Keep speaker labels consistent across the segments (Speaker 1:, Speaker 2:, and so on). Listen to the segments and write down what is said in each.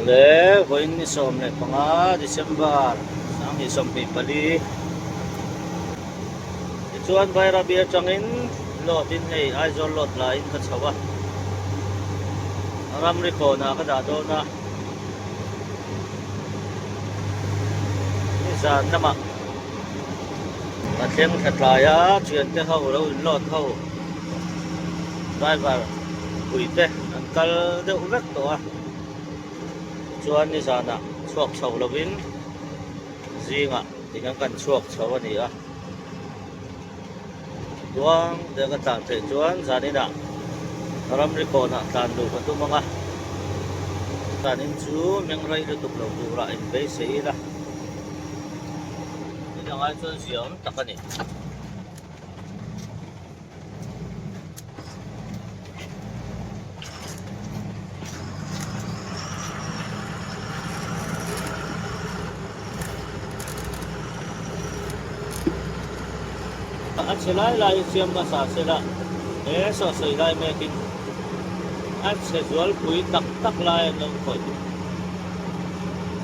Speaker 1: Awle, vawiin ni 15 December 2024 tichuan Bairabi atangin load in hei Aizawl load la in ka chho a, ramri kawnah ka dah dawn a, nizan lamah ka thleng thla tlai a, thiante ho lo in load ho driver puite an kal deuh vek tawh a chuan nizanah chhuak chho lovin zingah tikhan kan chhuak chho a ni a tuang te ka tlan theih chuan zaninah ramri kawnah tlan duh ka tum ang a zanin chu meng rei lutuk lo turah inbeisei ila ni dangah chuan zia awm tak a ni. A chhe lai lai hi siam hmasa se la, he saw sawi lai mekin a chhe zualpui tak tak lai an lo khawih.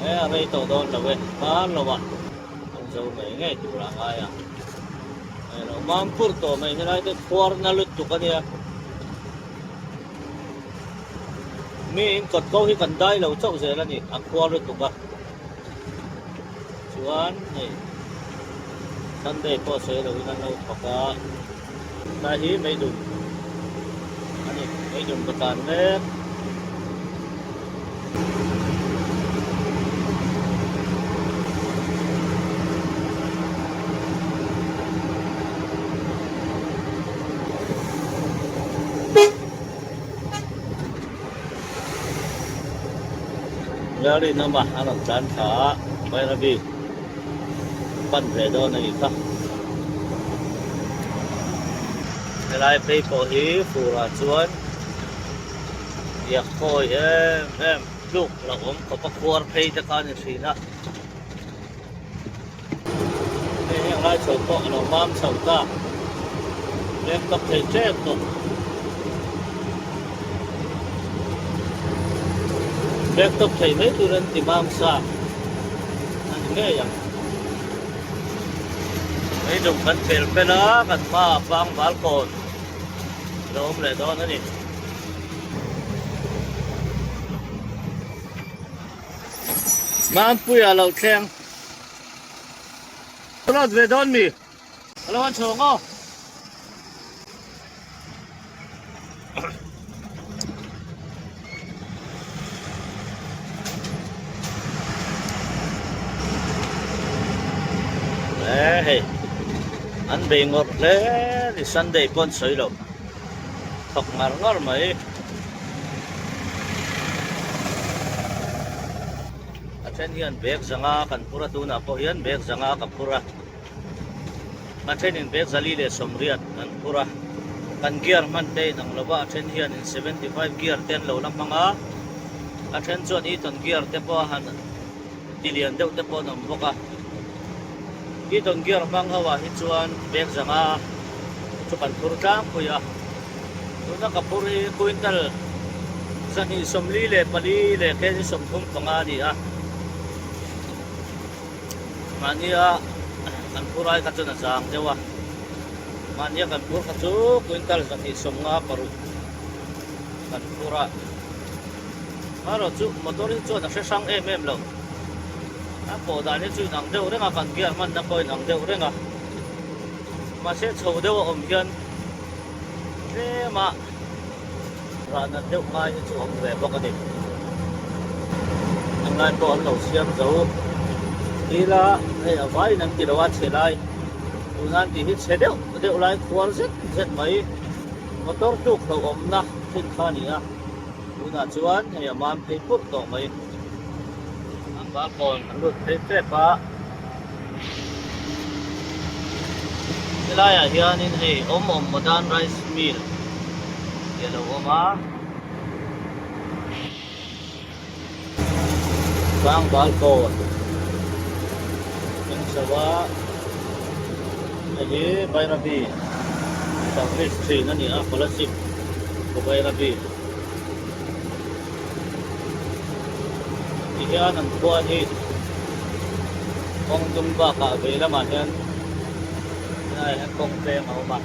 Speaker 1: He a rei tawh dawn lo e, kar lo ah an zo ngei ngei tur a ngai ang. Hei lo mam pur tawh mai helai te khuar na lutuk a nia. Mi in kawt ko hi kan dai lo chauh zel a ni a khuar lutuk a. Chuan hei Sunday pawh sawi lo in an lo thawk a. Tlai hi meidum a ni meidum ka tlan mek. Gari nama a rawn tlan thla a, Bairabi pan ve dawn a nih kha. Helai phei pawh hi furah chuan Biak khawi em em tluk lo awm khawp a khuar phei te kha a ni thin a. Hei heng lai chho pawh a lo mam chho ta. Leng tawp thei tep tawh. Leng tawp thei mai tur an ti mam sa a ni ngei ang. Meidum kan pel pel a, kan hmaah pangval kawn a lo awm leh dawn a ni. Mampuia lo thleng. Load ve dawn mi? A lo an chhawng aw. Eh hei an bei ngawrh hle ni Sunday pawn sawi lo. Thawk ngar ngar mai. A then hian bag zanga kan phur a tunah pawh hian bag zanga ka phur a. A thenin bag zali leh sawmriat an phur a. Kan gear hman te inang lo va a then hianin 75 gear te an lo la hmang a. A then chuan Eaton gear te pawh a han ti lian deuh te pawh an awm bawk a. Eaton gear hmang ho ah hi chuan bag zanga chu kan phur tlangpui a. Tuna ka phur hi quintal 244 leh kg 35 a ni a. Mahnia kan phur ai kha chuan a zang deuh a. Mahnia kan phur kha chu quintal 256 kan phur a. Erawh chu motor hi chuan a hre hrang em em lo. A pawh dan hi chu inang deuh reng a, kan gear hmanna pawh inang deuh reng a. Mahse chho deuh a awm hian tlem a rah nat deuh ngai hi chu a awm ve bawk a ni. Englai pawh an lo siam zo ila hei a vaiin an ti lo a chhe lai tuna an tih hi chhe deuh deuh lai khuar zet zet mai motor tluk hlauhawmna thin kha a ni a. Tunah chuan hei a mam phei purh tawh mai. An balkawn an lut phei tep a. Helaiah hianin hei awm awm Modern Rice Mill tih a lo awm a. Tlang balkawn thleng chho a. Hei hi Bairabi service thin a ni a, Kolasib. Bairabi. Tihian an khua hi kawng dung bakah vei lamah hian helaiah hian kawng peng a awm a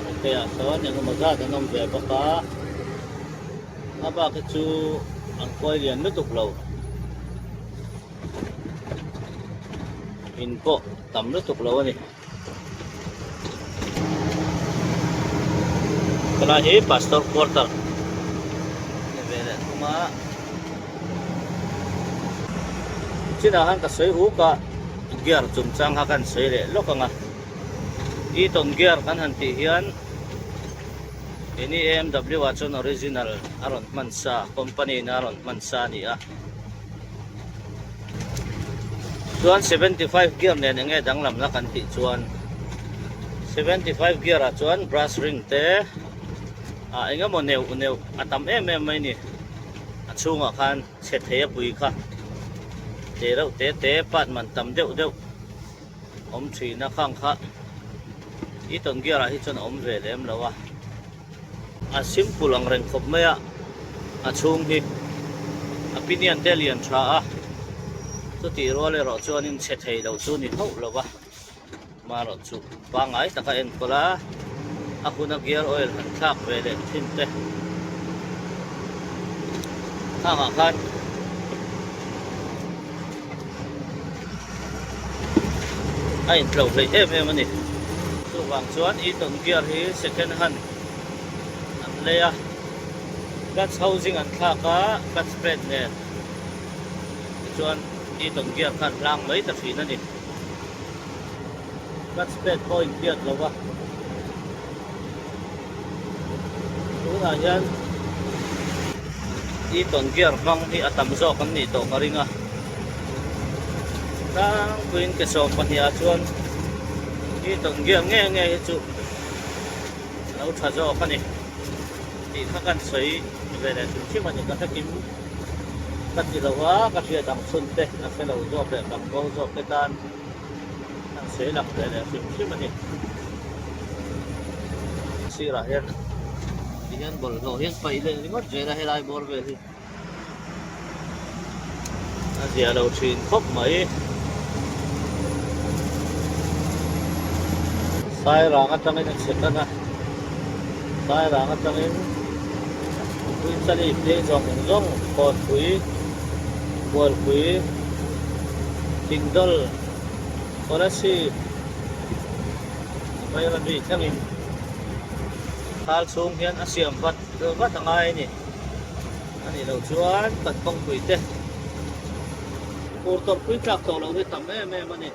Speaker 1: hete ah sawn engemaw zat an awm ve bawk a a bak hi chu an khuai lian lutuk lo in pawh tam lutuk lo a ni. Helai hi pastor quarter ni ve leh thung a chinah khan ka sawi uk a gear chungchang kha kan sawi leh lawk ang a eaton gear kan han tih hian keini A_M_W ah chuan original a rawn hman sa company in a rawn hman sa a ni a. Chuan 75 gear nen enge danglamna kan tih chuan 75 gear ah chuan brass ring te ah engemaw neuh neuh a tam em em mai ni a chhungah khan chhe thei a pui kha te reuh te te part man tam deuh deuh awm thin a khang kha Eaton gear ah hi chuan a awm ve lem lo a. A simple ang reng khawp mai a, a chhung hi a pinion te a lian tha a, chutih rual erawh chuanin chhe thei lo chu ni hauh lo va, marawh chu pangngai taka enkawl a, a huna gear oil han thlak ve leh thin te khangah khan a intlo hleih em em a ni. Chuvang chuan Eaton gear hi second hand an lei a, clutch housing an thlak a, clutch plate nen tichuan Eaton gear kha an hlang mai ta thin a ni. Clutch plate pawh a inpiat lo va, tunah hian Eaton gear hmang hi a tam zawk an nih tawh ka ring a. Tlangpuiin ke 12 ah chuan Eaton gear nge nge hi chu a lo tha zawk a ni tih kha kan sawi ve leh hrim hrim a ni. Ka hrekim ka ti lo a, ka hriat ang chhun te a hre lo zawk leh bang bo zawk te tan kan sawi lang ve leh hrim hrim a ni. Sirah hian tihian bawlhhlawh hian paih leh ringawt zel a helai bawr vel hi. A zia lo thin khawp mai. Sairang atangin a chhe tan a, Sairang atangin Puichali phei zawng zawng Kawnpui, Bualpui, Thingdawl, Kolasib, Vairami thlengin thal chhung hian a siam vat vat a ngai a ni. A nih loh chuan kan kawngpui te fur tawrhpui tlak tawh loh hi tam em em a ni.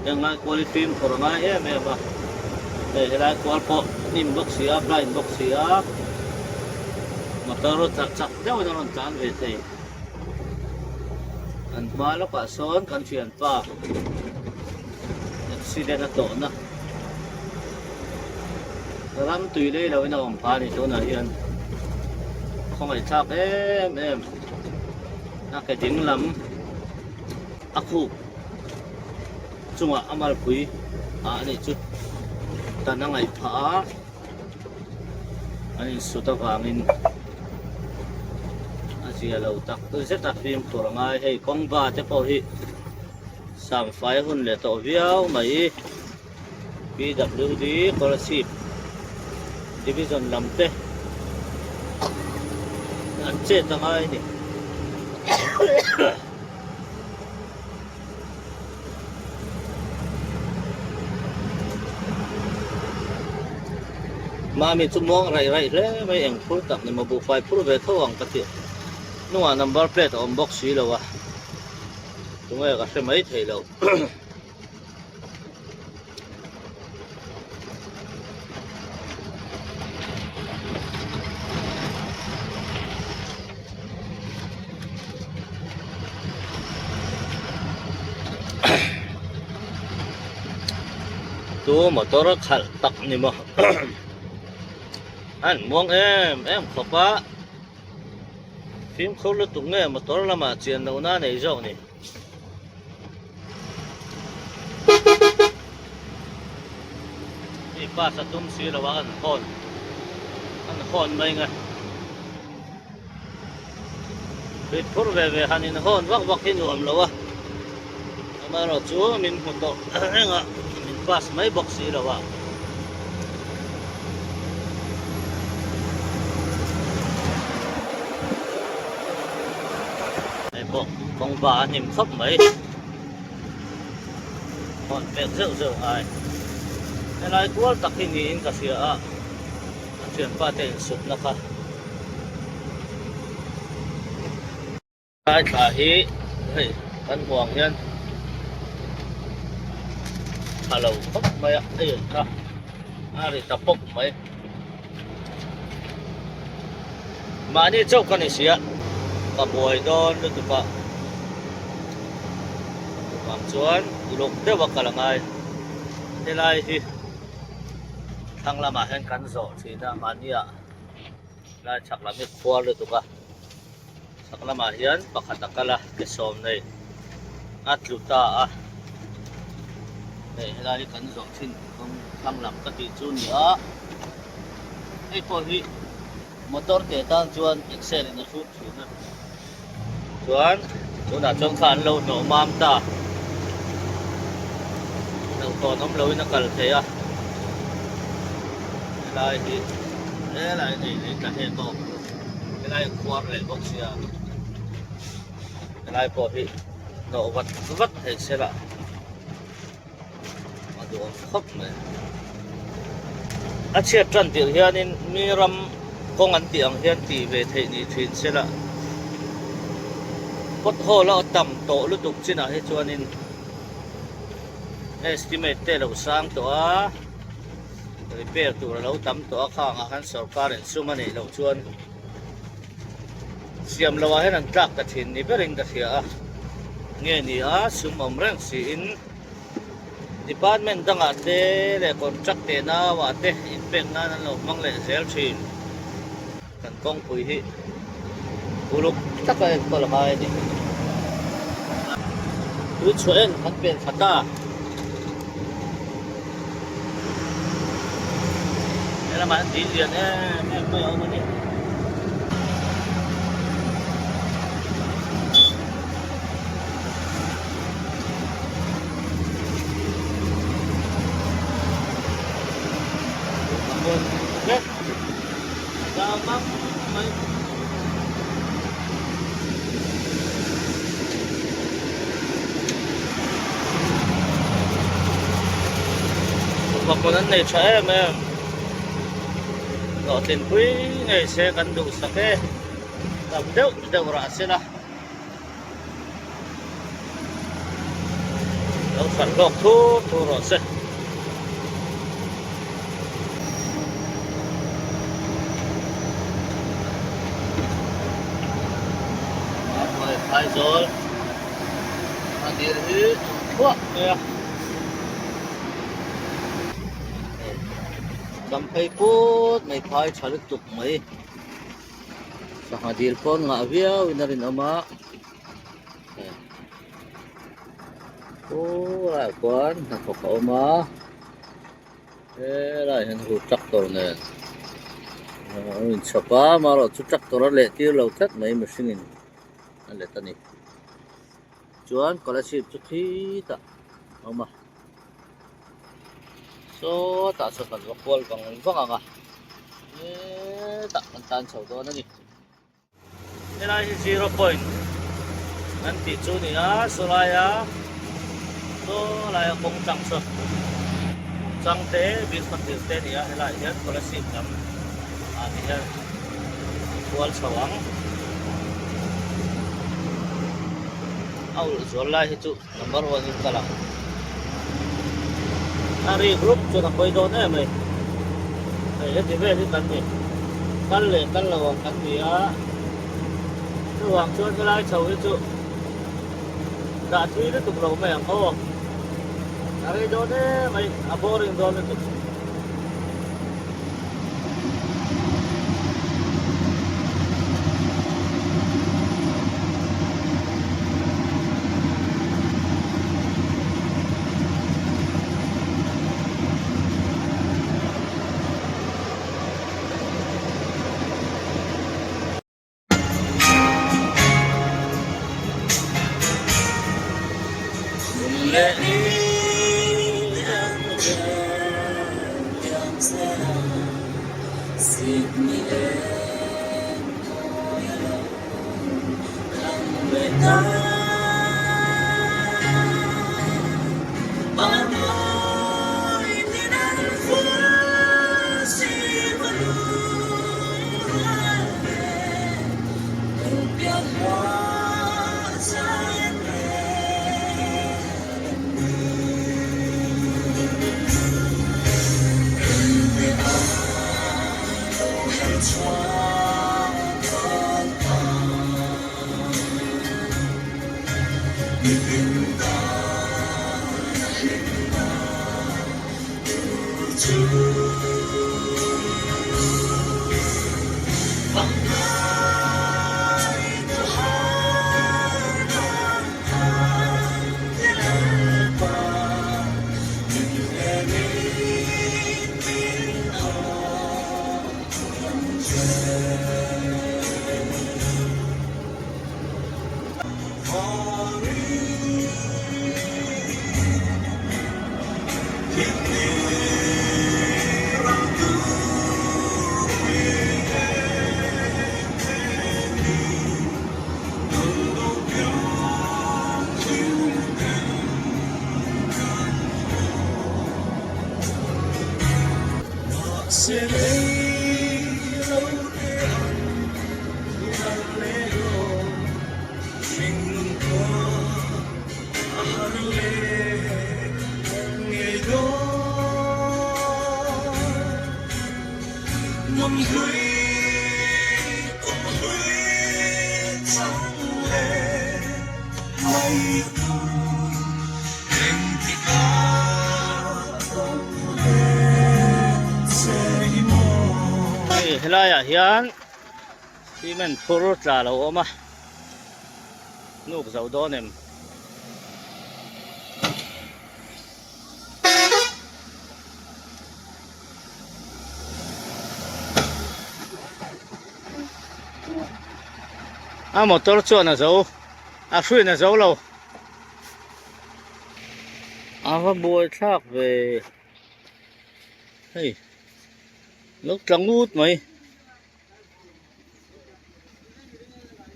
Speaker 1: Heng lai kual hi fimkhur a ngai em em a, hei helai kual pawh hnim bawk si a, blind bawk si a, motor chak chak deuhin a rawn tlan ve thei. An hma lawkah sawn kan thianpa accident a tawhna ram tui lei loin a awm phah a ni tunah hian khawngaihthlak em em a ke ding lam a khup chungah a malpui ah a nih chu tan a ngaih phah a. An insut avangin a zia lo tak zet a fimkhur a ngai hei kawng ba te pawh hi samfai hun leh tawh viau mai PWD Kolasib Division lam te an chet a ngai a ni. Mami chu muang raih raih hle mai eng phur tak ni maw buhfai phur ve tho ang ka ti hnungah number plate a awm bawk si lo a tunge ka hre mai thei lo. Tu motor a khalh tak ni maw an muang em em khawp a fimkhur lutuk nge motor lamah chian lohna a nei zawk ni. Hei pass a tum si lo a an hawn an hawn mai nge. Rit phur ve ve han in hawn vak vak hi nuam lo a, amaherawh chu min hmu tawh reng a min pass mai bawk si lo a. Hei pawh kawngva a hnim khawp mai. Hawn pek zeuh zeuh ngai. Helai kual tak hi niin ka hria a, a thianpa te insukna kha. Helai thla hi hei kan hmu ang hian tha lo khawp mai a, hei an kha a ri ta pawp mai. Mahni chauh ka ni sia, ka buai dawn lutuk a, chuvang chuan uluk deuh a kal a ngai. Helai hi thlang lamah hian kan zawh thin a, mahnia lai chhak lam hi khuar lutuk a, chhak lamah hian pakhat a kal a, ke sawm nei a tlu ta a, hei helai hi kan zawh thin thlang lam ka tih chu ni a, hei pawh hi motor te tan chuan axle in a hrut thin a, chuan tunah chuan kha an lo hnawh mam ta, hlauhthawn awm loin a kal thei a, helai hi helai hi lei tla hle tawk helai a khuar leh bawk sia helai pawh hi hnawh vat vat thei se la a duhawm khawp mai. A chhiat tan tirh hianin mi ram kawng an tih ang hian tih ve theih ni thin se la pothole a tam tawh lutuk chinah hi chuanin estimate te lo sang tawh a repair tur a lo tam tawh a khangah khan sorkarin sum a neih loh chuan siam loh ah hian an tlak ta thin ni berin ka hria a nge ni a sum awm reng siin department dangah te leh contract te nauah te inpek nan an lo hmang leh zel thin kan kawngpui hi uluk taka enkawl a ngai a ni tui chhuah en kan pen thla ta helamah hian dil lian em em mai a awm a ni. Hmun an nei tha em em hlawhtlin pui ngei se kan duhsak e tam deuh deuh rah se la lo hralh hlawk thur thur rawh se. Aizawl a dil hi thuak mai a kam phei put mai phai tha lutuk mai sangha dil pawn ngah viau in a rinawm a khulaiah khuan hnathawk a awm a helaiah hian hu tractor nen a inchhawp a amaherawhchu tractor a leh tir lo tlat mai mihring in a let a ni chuan scholarship chu khitah a awm a sawtah sawn kan va kual vang vang ang a hetah kan tan chho dawn a ni. Helai hi zero point an tih chu ni a saw laia saw laia kawng chang saw chang te bik khaw thil te ni a helaiah hian scholarship lam ah ti hian kual chho ang a ulh zual lai hi chu number one in kal ang a ri group chuan a pawi dawn em mai hei heti vel hi kan ni kal leh kal lo ang kan ni a chuvang chuan helai chho hi chu dah thui lutuk lo mai ang aw a rei dawn em mai a boring dawn lutuk. leh ni Hei helaiah hian cement phur tla lo awm a hnuk zo dawn em? A motor chuan a zo a hruin a zo lo a va buai thlak ve hei lo tla ngut mai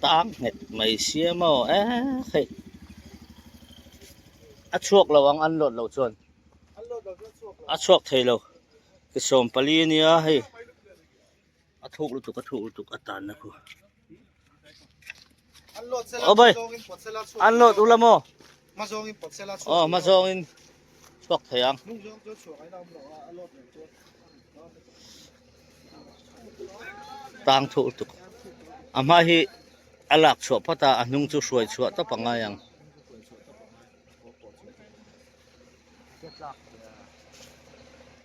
Speaker 1: tang nghet mai sia maw e hei a chhuak lo ang an lawt lo chuan a chhuak thei lo ki 14 ania hei a thuk lutuk a thuk lutuk a tan na khu aw bai an lawt ula maw aw hma zawngin chhuak thei ang tang thuk lutuk a hma hi a lak chhuah phawt a a hnung chu hruai chhuah tawp a ngai ang.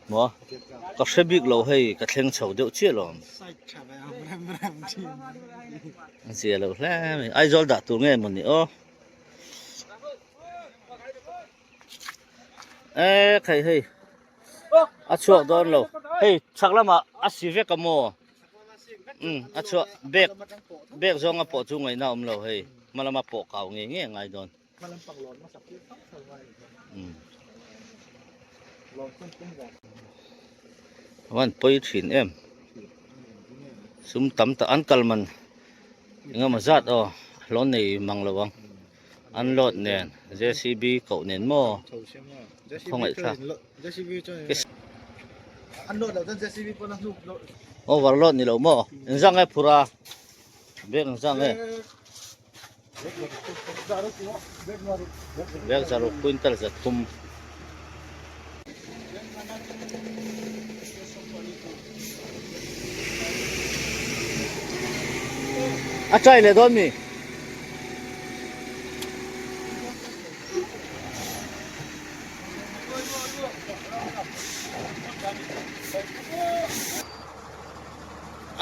Speaker 1: Maw ka hre bik lo hei ka thleng chho deuh chiah lo ang a zia lo hle mai Aizawl dah tur nge maw ni aw e khai hei a chhuak dawn lo hei chhak lamah a si vek a maw um a chhuah bag bag zawnga pawh chu ngaihna a awm lo hei hma lama pawh kau ngei ngei a ngai dawn. A van pawi thin em sum tam tak an kal man engemaw zat aw hlawn nei mang lo ang an load nen JCB koh nen maw khawngaih thlak overload ni lo maw engzah nge phur a bag engzah nge. Bag zaruk quintal 300. A try leh dawn mi?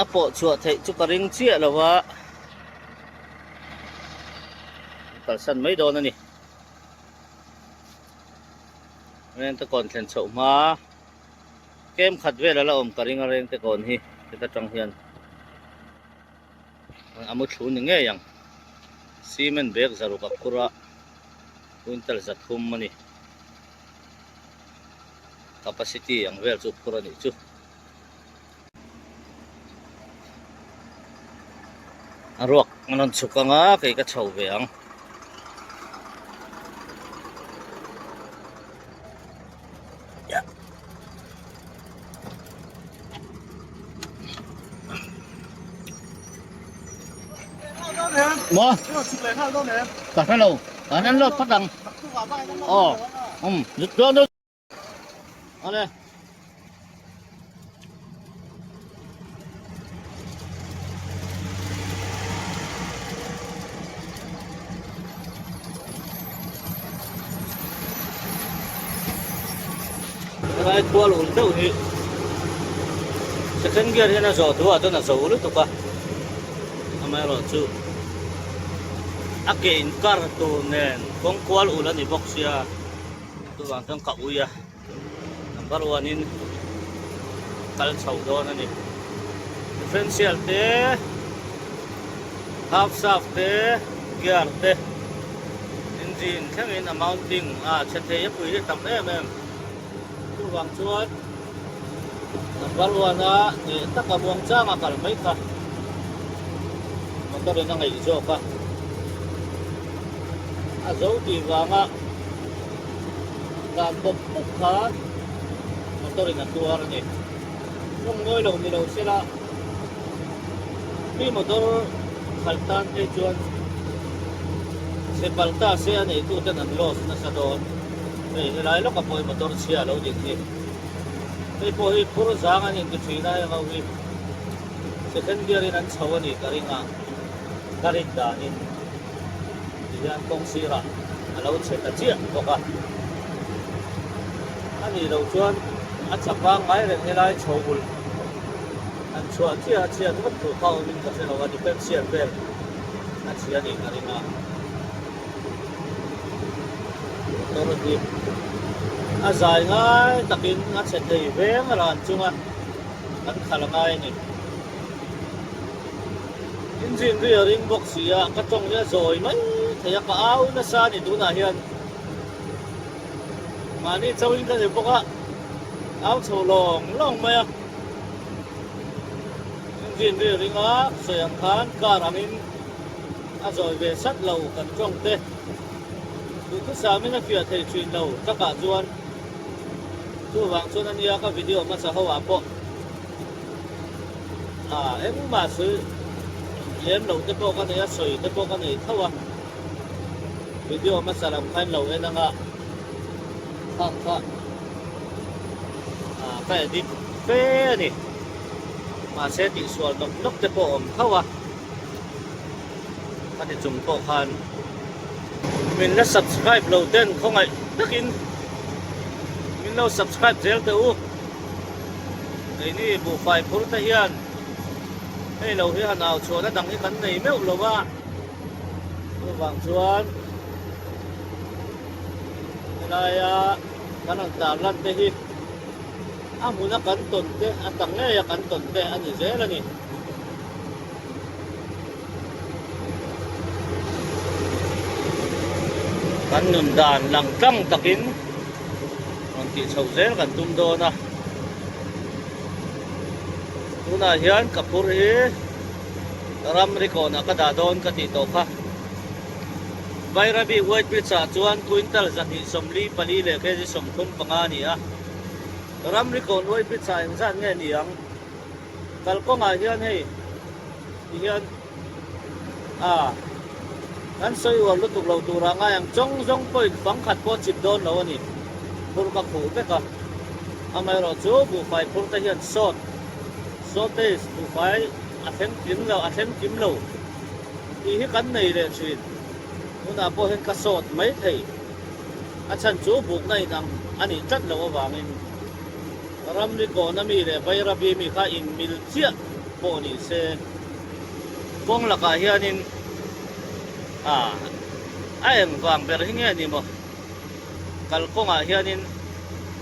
Speaker 1: A pawh chhuah theih chu ka ring chiah lo a. Kalsan mai dawn a ni. Rengte kawn thlen chhoh hma kem khat vel a la awm ka ring a rengte kawn hi heta tang hian a mu thlu ni ngei ang cement bag zaruk a phur a. Quintal 300 a ni. Capacity ang vel chu phur a nih chu. A ruak an rawn chhuk ang a, kei ka chho ve ang. Maw? Ka hre lo. An an load phawt ang. Aw. Um, zut dawn dawn. Awle. Helai kual ul deuh hi second gear hian a zawh duh ah chuan a zo lutuk a amaherawhchu a ke inkar tur nen kawng kual ul a ni bawk sia chuvang chuan ka ui a number one in kal chho dawn a ni differential te half shaft te gear te engine thlengin a mounting a chhe thei a pui hi a tam em em chuvang chuan number one a hneh taka muang changa kal mai kha motor in a ngaih zawk a a zo tih vanga. Dan bawp bawp khan motor in a tuar a ni. Kawng ngawi lo ni lo sela mi motor khalh tan phei chuan chhe palh ta se a neitu ten an loss nasa dawn. Hei helai lawka pawh hi motor chhia a lo din hi. Hei pawh hi phur zang an inti thin a heng ho hi second gear in an chho a ni ka ring a, ka rin danin. Tihian kawng sirah a lo chhe ta chiah bawk a. A nih loh chuan a chak pangngai reng helai chho ulh an chhuah chiah a chhiat ngawt thu kha awmin ka hre lo a, differential vel a chhia nih ka ring a. Motor hi a zai ngai takin a chhe thei veng a ran chunga kan khalh a ngai a ni. Engine ri a ring bawk si a, ka tawng hi a zawi mai thei a, ka au nasa a ni tunah hian mahni chauhin ka ni bawk a, au chho lawng lawng mai a, engine ri a ring a, sawi ang khan car angin a zawi ve sat lo kan tawng te duhthusam in a fiah thei thin lo takah chuan chuvang chuan a nia ka video hmasa ho ah pawh. Ah engmah sawi lem loh te pawh ka nei a, sawi te pawh ka nei tho a, video hmasa lam kha in lo en anga khang kha ah ka edit fe a ni, mahse tihsual nawk nawk te pawh a awm tho a, khati chung pawh khan min la subscribe lo ten khawngaih takin min lo subscribe zel teh u. Keini buhfai phur te hian hei lo hi han au chhuahna dang hi kan nei meuh lo a, chuvang chuan helaia kan rawn tar lan te hi a hmuna kan tawn te a tak ngeia kan tawn te a ni zel a ni. Kan nun dan lang tlang takin rawn tih chhoh zel kan tum dawn a, tunah hian ka phur hi ramri kawnah ka dah dawn ka tih tawh kha. Bairabi White Bridge ah chuan quintal 244 leh kg 35 a ni a, ramri kawn White Bridge ah engzat nge ni ang? Kalkawngah hian hei ti hian a kan sawi uar lutuk lo turah ngai ang chawng zawng pawhin fang khat pawh chip dawn lo a ni. Phur ka khuh vek a, amaherawh chu buhfai phur te hian sawt shortage buhfai a thleng tling lo a thleng kim lo tih hi kan nei leh thin. Tunah pawh hian ka sawt mai thei a chhan chu bukna inang a nih tlat loh avangin. Ramri kawna mi leh Bairabi mi kha inmil chiah pawh ni se, kawng lakah hianin a a eng vang ber hi nge ni maw? Kalkawngah hianin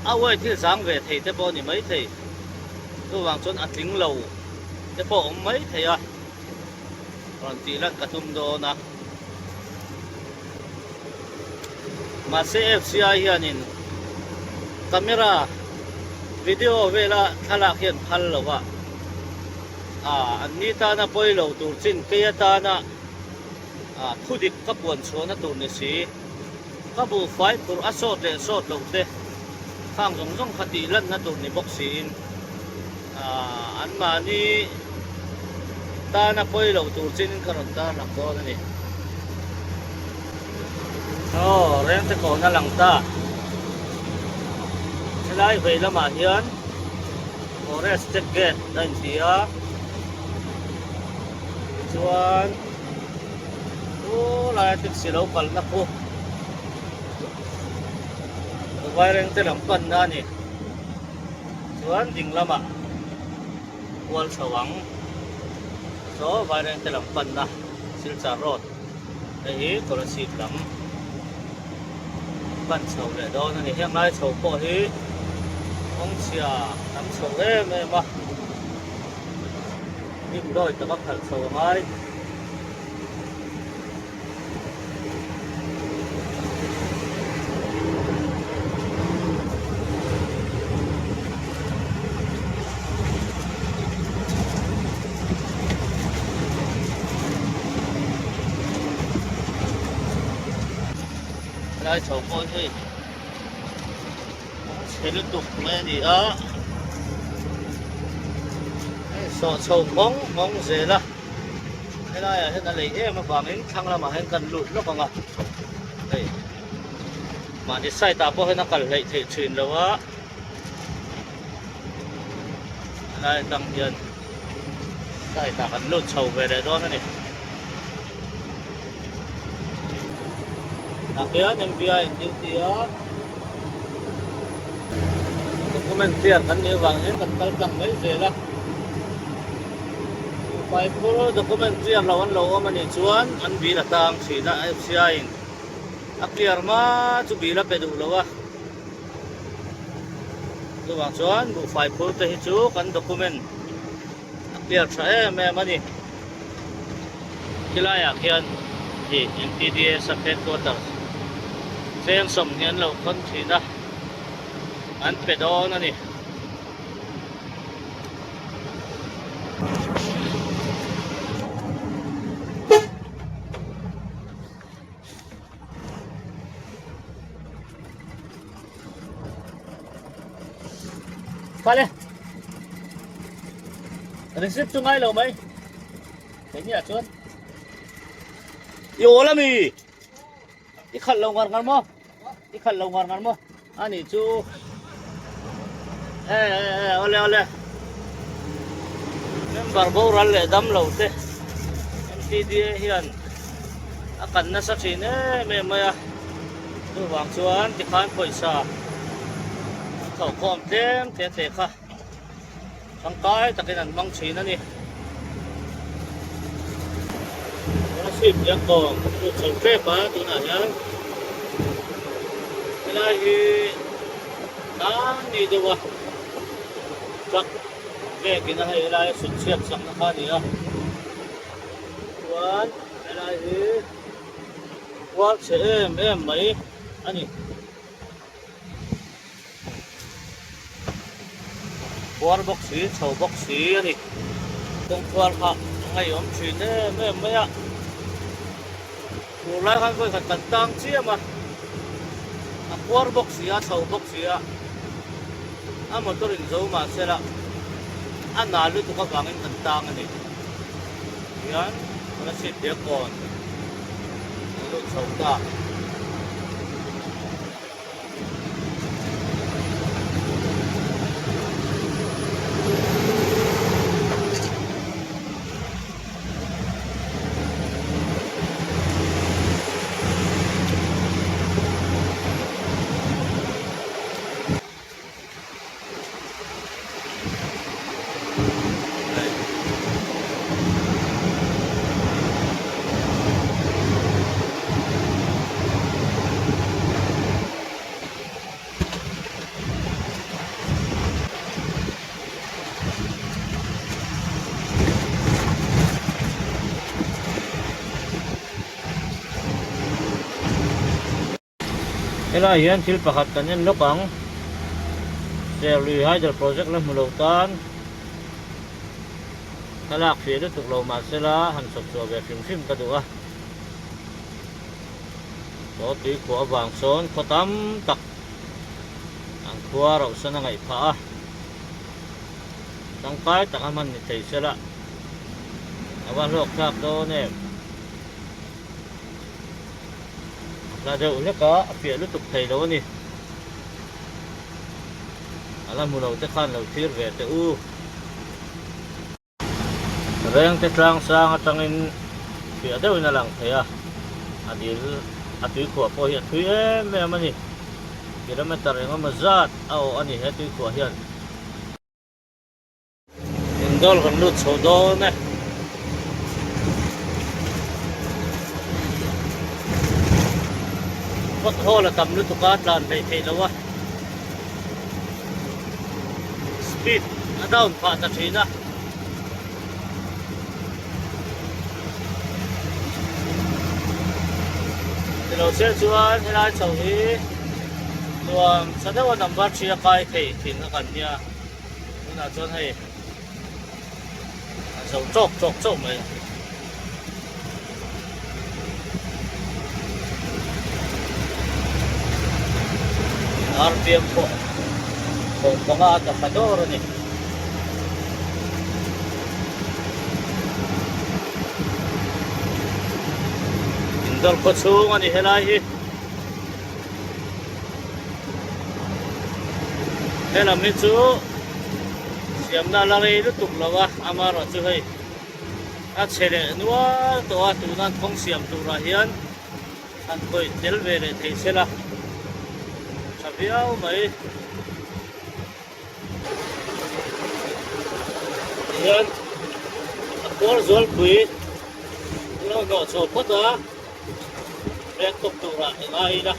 Speaker 1: a uai thil zang ve thei te pawh a ni maithei, chuvang chuan a tling lo te pawh a awm maithei a, rawn tih lan ka tum dawn a. Mahse FCI hianin camera video vela thlalak hian phal lo a, ah an ni tana pawi lo tur chin kei atana ah thudik ka puan chhuahna tur ni si. Ka buhfai phurh a sawt leh sawt loh te khang zawng zawng kha tih lanna tur ni bawk siin anmahni tana pawi loh tur chinin ka rawn tar lang dawn a ni. Aw, rengte kawhna lang ta. Helai vei lamah hian Forest check gate a inti a, tichuan. Chu laia taxi lo kalna khu Vairengte lam panna a ni. Chuan ding lamah kual chho ang. Saw Vairengte lam panna Silchar road hei hi Kolasib lam pan chho leh dawn a ni. Heng lai chho pawh hi kawngchhia tam chho em em a. Hnim dawi taka khalh chho a ngai. Helai chho pawh hi chhe lutuk mai a ni a hei sawh chho nghawng nghawng zel a helaiah hian a lei em avangin thlang lamah hian kan lut lawk ang a hei mahni side ah pawh hian a kal hleih theih thin lo a helai atang hian side ah kan lut chho ve leh dawn a ni. Tah hian MVI an duty a, document clear kan nih avang hian kan kal tlang mai zel a. Buhfai phur document clear lo an lo awm a nih chuan an bill a tang thin a, FCI in a clear hma chu bill a pe duh lo a. Chuvang chuan buhfai phur te hi chu kan document a clear tha em em a ni. Khilaiah khian ih MTDA sub headquarters cheng sawmhnih an lo khawn thin a, an pe dawn a ni. Vale. Receipt chu ngai lo mai. Kei ni ah chuan. I awl ami. I khalh lo ngar ngar maw? I khalh lo ngar ngar maw? Ani chu. E e e ole ole. Member boral leh dam lo te MTDA hian a kan nasa thin em em mai a. Chuvang chuan tikhan pawisa an thawhkhawm tlem te te kha tangkai takin an hmang thin a ni. Scholarship lian kawm lut chho tep a tunah hian helai hi tan ni deuh a truck vekin a hei helai a sut chhiat sakna kha a ni a chuan helai hi Kual chhe em em mai a ni. Khuar bawk si, chho bawk si a ni. Kawngkhuar kha a ngaihawm thin em em mai a. Tur lai khan vawikhat kan tang chiam a. A khuar bawk si a, chho bawk si a. A motor in zo mahse la a nal lutuk avangin kan tang a ni. Hian Kolasib Diakkawn an lut chho ta. Helai hian thil pakhat kan en lawk ang. Serlui Hydel Project la hmu lo tan thlalak fiah lutuk lo mahsela han chhawp chhuah ve hrim hrim ka duh a. Saw tui khuah avang sawn khaw tam tak an khua rauhsan a ngaih phah a. Tangkai taka hman ni thei sela a va hlawk thlak dawn em? A hla deuh hlek a, a fiah lutuk thei lo a ni. A la hmu lo te khan lo thlir ve teh u. Rengte tlang sang atangin fiah deuhin a lang thei a, a dil a tuikhuah pawh hi a thui em em a ni. Kilometer engemaw zat a awh a ni he tuikhuah hian. Indawr kan lut chho dawn e. Pothole a tam lutuk a tlan hleih theih loh a. Speed a down phah ta thin a. Tilo che chuan helai chho hi nuam sa deuh a number 3 a kai thei thin a kan nia. Tunah chuan hei a zo tawk tawk chauh mai. Rpm pawh 15 a ta thla dawr a ni. Indawr khaw chhung a ni helai hi. Helam hi chu siamna la rei lutuk lo a, amaherawhchu hei a chhe leh nual tawh a, tuna an kawng siam turah hian han khawih tel ve leh thei sela tha viau mai. Tihian a khuar zualpui an lo hnawh chho phawt a, veng tawp turah i ngai ila.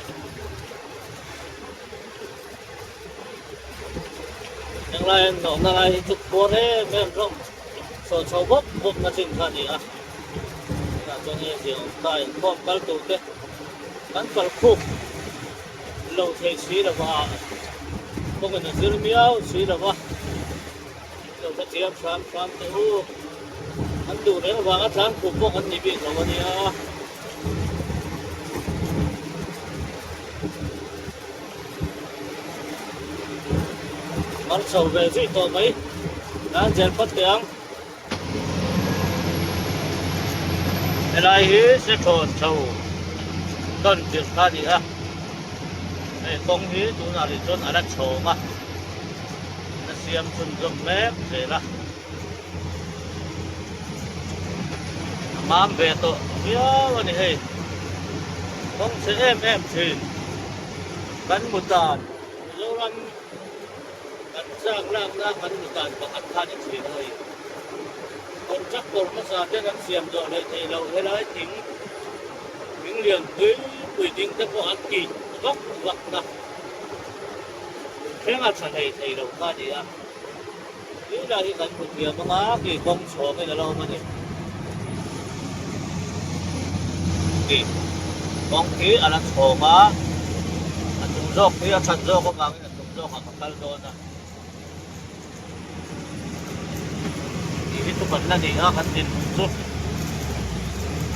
Speaker 1: Henglai an hnawhna lai hi chu khuar em em hlawm chho chho bawp bawp na chin kha a ni a, tunah chuan hei zia awm ta inkhawm kal tur te kan kal khuk lo thei si lo va, kawngin a zir miau si lo va, lo hre thiam hram hram teh u, an duh reng vanga tlan khup pawh kan ni bik lo a nia. Mar chho ve zui tawh mai, nan zel phawt teh ang. Helai hi Sethawn chho tawn tirh kha a ni a, hei kawng hi tunah rih chuan a la chhawng a, a siam chhunzawm mek zel a, a mam ve tawh viau a ni hei, kawng chhe em em thin kan hmu tan Mizoram. Kan chak lakna kan hmu dan pakhat kha ni thin a hei. Contractor hmasa ten an siam zawh leh theih loh helai thing thing lian pui pui ding te pawh an tih vak vak na thleng a tha hlei thei lo kha a ni a. Tui lah hi kan hmu thiam anga ki kawng chhawngin a lo awm a ni. Ki kawng khi a la chhawng a, a chung zawk khi a that zawk avangin a chung zawkah ka kal dawn a. Tih hi chu kan la ni a, kan dinhmun chu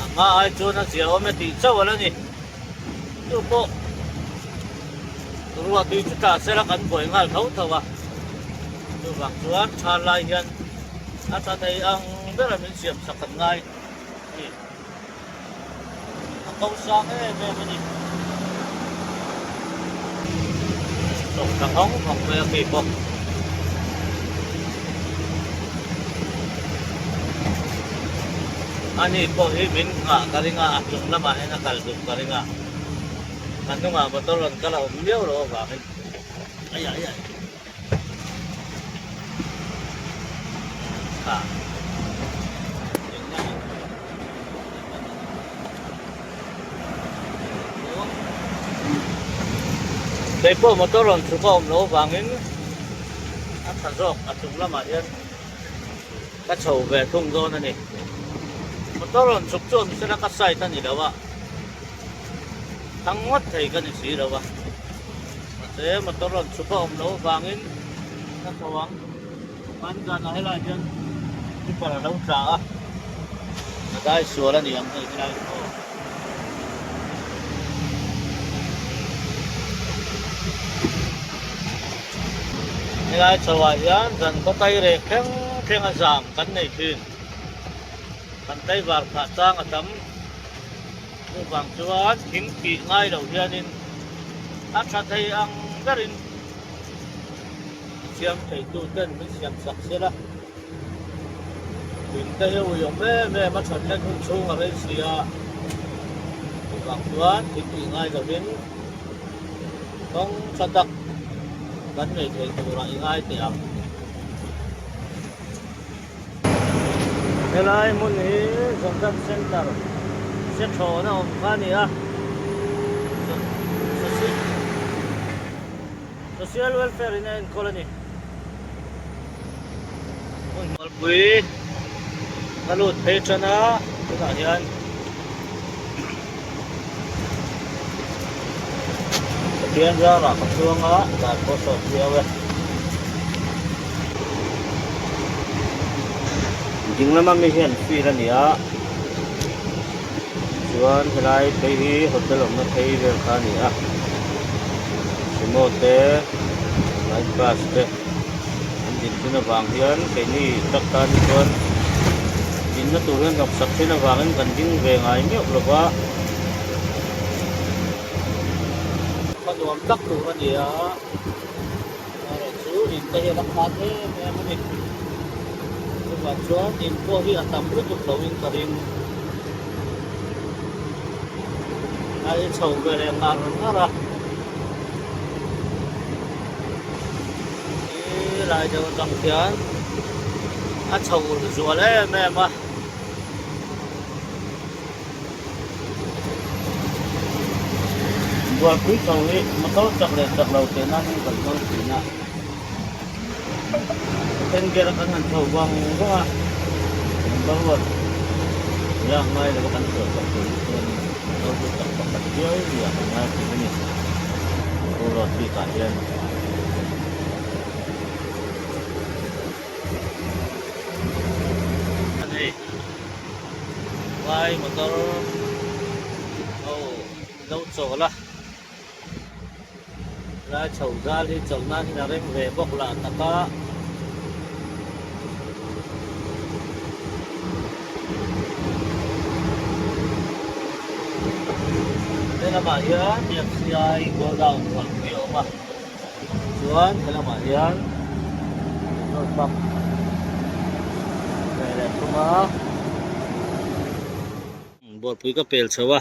Speaker 1: a hma ai chuan a ziaawm e tih chauh a la ni. Chu pawh ruah tui chu tla sela kan buai nghal tho tho a, chuvang chuan tha lai hian a tha thei ang bera min siam sak kan ngai a ni. A ko sang em em a ni. Chawk tha nghawng nghawng mai a khi bawk. Ani pawh hi min nghah ka ring a, a chung lamah hian a kal duh ka ring a, a hnungah motor rawn kal a awm miau loh avangin ai ai ai kha Keipawh motor rawn chhuk a awm loh avangin a tha zawk a chung lamah hian ka chho ve thung dawn a ni. Motor rawn chhuk chu awm sela ka side a ni lo a, thang ngawt thei ka ni si lo a. Mahse motor rawn chhuk a awm loh avangin ka chho ang. Hman zanah helaiah hian tipper a lo tla a, a dai sual a ni ang hei helai hi aw. Helai chho ah hian zan khaw tai rek thleng thleng a zam kan nei thin. Kan tlaivar phah chang a tam. Chuvang chuan thing tih ngai loh hianin a tha thei ang berin siam theitu ten min siam sak sel a. Thing te hi ui awm em em a that len hun chhung a rei si a. Chuvang chuan thing tih ngai lovin kawng tha tak kan nei thei turah i ngai teh ang. Helai hmun hi Jordan Center se thlawhna awm kha a ni a, Social Welfare in a enkawl a ni. Hmun Mualpui ka lut phei tan a, tunah hian Pathian zarah ka chuang a, dan pawh sawt viau e. Ding lama mi hian field a ni a chuan helai phei hi hotel awmna phei vel kha a ni a sumo te light bus te an din thin avang hian keini truck tan hi chuan dinna tur hian hnawk sak thin avangin kan ding ve ngai meuh lo va khaw nuam tak tur a ni a. Erawh chu in te hian a khat em em a ni. Chuvang chuan in pawh hi a tam lutuk loin ka ring. A i chho ve leh ngar ngar a. I lai deuh atang khian a chho zual em em a. Bualpui chho hi motor chak leh chak lo teh nan in kan hmang thin a, then ger a kan han chho vang vang a, number one lak ngai lova kan chhuah chak tur hi chuan motor chu chak pakhat viau ni ah kan ngai thin a ni, motor road bik ah hian. Vai motor ho lo chawl a lai chho zal hi chawlh nan hian a rem ve bawk lah tak a. Helamah hian F_C_I godown rualpui a awm a chuan helamah hian petrol pump ve leh thung a. Bualpui ka pel chho a,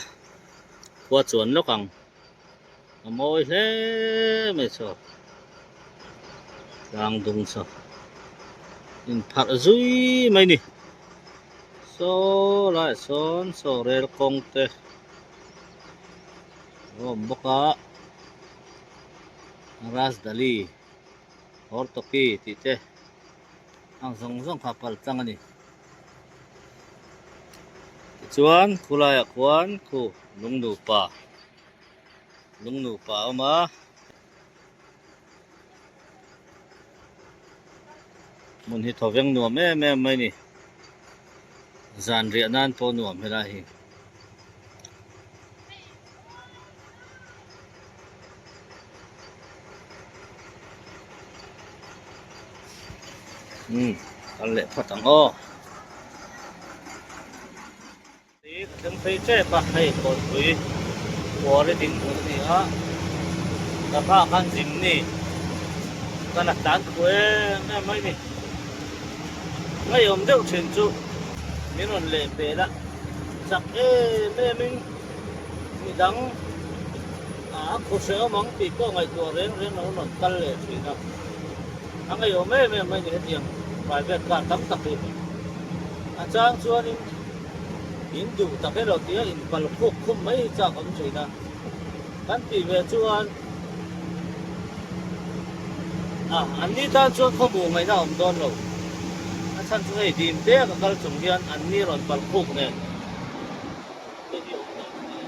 Speaker 1: khua chuan lawk ang, a mawi hle mai chaw, tlang dung chaw inpharh zui mai ni, saw laiah sawn saw rel kawng te a awm bawk a, Rasdali Hortoki tih te ang zawng zawng kha pal tlang a ni. Tichuan khulaiah khuan khu lung nupa lung nupa a awm a. Hmun hi thawveng nuam em em mai a ni. Zan riah nan pawh nuam helai hi. Umm kal leh phawt ang aw. Hi ka thleng phei tep a hei kawnpui kual i ding hmun a ni a ka hma khan zim ni ka la tlan khu em em mai ni ngeiawm deuh thin chu min rawn leh pel a chak em em in midang a khu hrehawm ang tih pawh ngaihtuah reng reng lo rawn kal leh thin a a ngeiawm em em mai ni hetiang private car tam tak hi a chang chuanin in duh tak elo tia in pal khuk khum mai hi chak awm thin a kan tih ve chuan a an ni tan chuan khawmuh ngaihna a awm dawn lo a chhan chu hei dim te a ka kal chung hian an ni rawn pal khuk nen te hi awm lo a ni.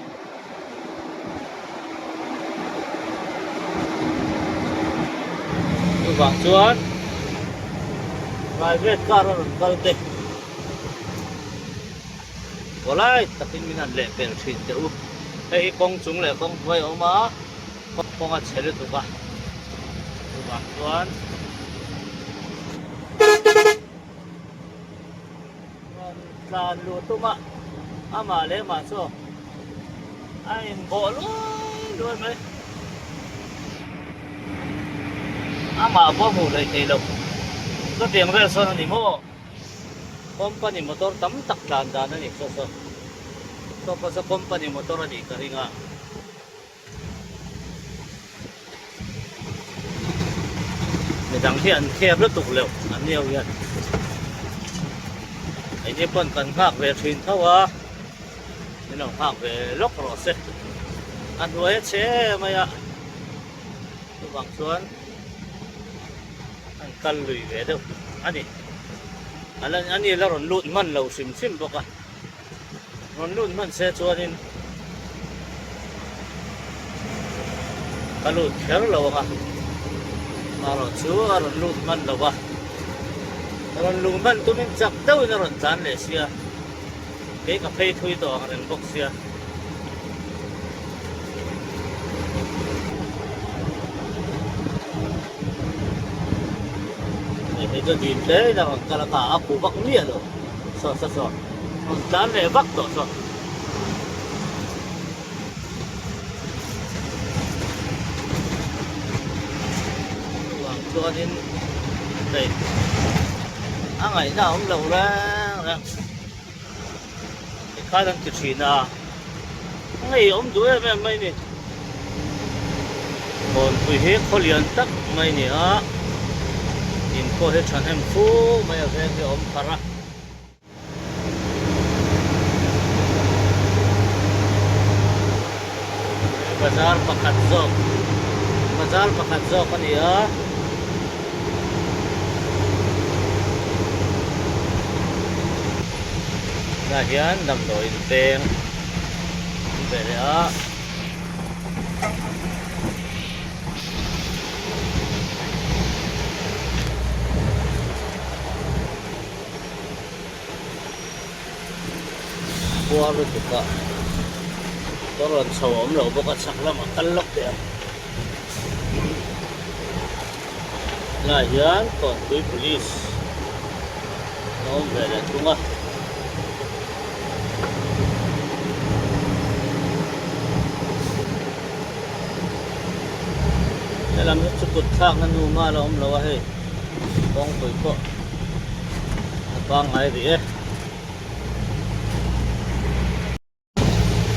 Speaker 1: Chuvang chuan private car a rawn kal te polite takin min han leh pel thin teh u. Hei hi kawng chung leh kawng hnuai a awm a, kawng a chhe lutuk a, chuvang chuan rawn tlan luh tum a, amah leh mah chu a inbawh luai luai mai. Amah pawh hmuh hleih theih loh. Chutiang vel sawn a ni maw? Company motor tam tak tlan dan a ni saw saw. Saw pawh saw company motor a nih ka ring a. Midang hi an khep lutuk leuh an nio hian. Keini pawn kan nghak ve thin tho a. Min lo nghak ve lawk rawh se. A hnuai a che mai a. Chuvang chuan an kal lui ve deuh a ni. A ni la rawn lut hman lo hrim hrim bawk a. Rawn lut hman se chuanin ka lut kher lo ang a. Erawh chu a rawn lut hman lo va. Rawn luh hman tumin chak deuhin a rawn tlan leh sia. Kei ka phei thui tawh ang reng bawk sia. Hei hei chu dim hle in a rawn kal a ka a phu vak miah lo. Saw saw saw. Rawn tlan leh vak tawh saw. Chuvang chuanin hei a ngaihna a awm lo reng reng. Tikhan an ti thin a, ngei awm duh em em mai ni. Kawnpui hi khaw lian tak mai ni a, in pawh hi thahnem fu mai a veng hi a awm thar a. Bazar pakhat zawk bazar pakhat zawk a ni a. Tunah hian damdawiin peng an ve leh a. Khua lutuk a motor rawn chho a awm lo bawk a chhak lamah kal lawk teh ang. Tunah hian Kawnpui Police an awm ve leh thung a. Helam hi chu kut thlakna nu mal a awm lo a hei kawngpui pawh a pangngai rih e.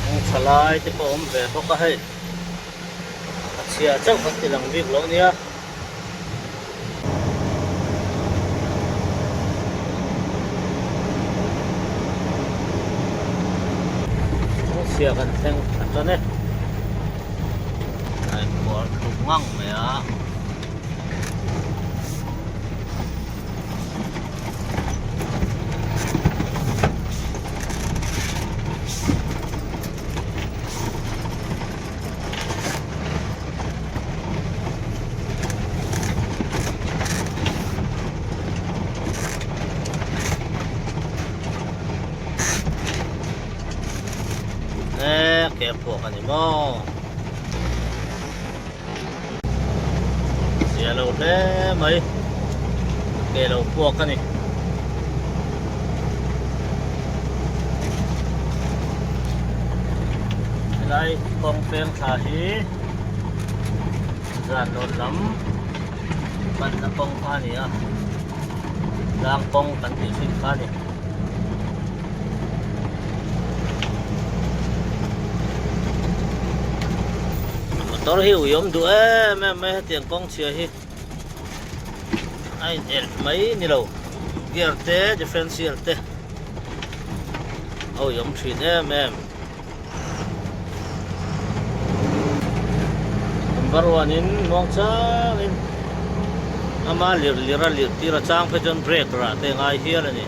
Speaker 1: Kawng tha lai te pawh a awm ve bawk a hei a chhia chauh kan ti lang bik lo nia. Kawng chhia kan thleng a tan e. A inkual thluk ngang mai a. E ke phuak a ni maw Zia lo hle mai ke lo puak a ni. Helai kawng peng thla hi zan lawn lam panna kawng kha a ni a tlang kawng kan tih thin kha a ni. Motor hi ui awm duh em em mai hetiang kawng chhia hi a in elh mai ni lo gear te differential te a ui awm thin em em number one in muang changin ama lir lir a lir tir a chang phei chuan brake rah te a ngai hial a ni.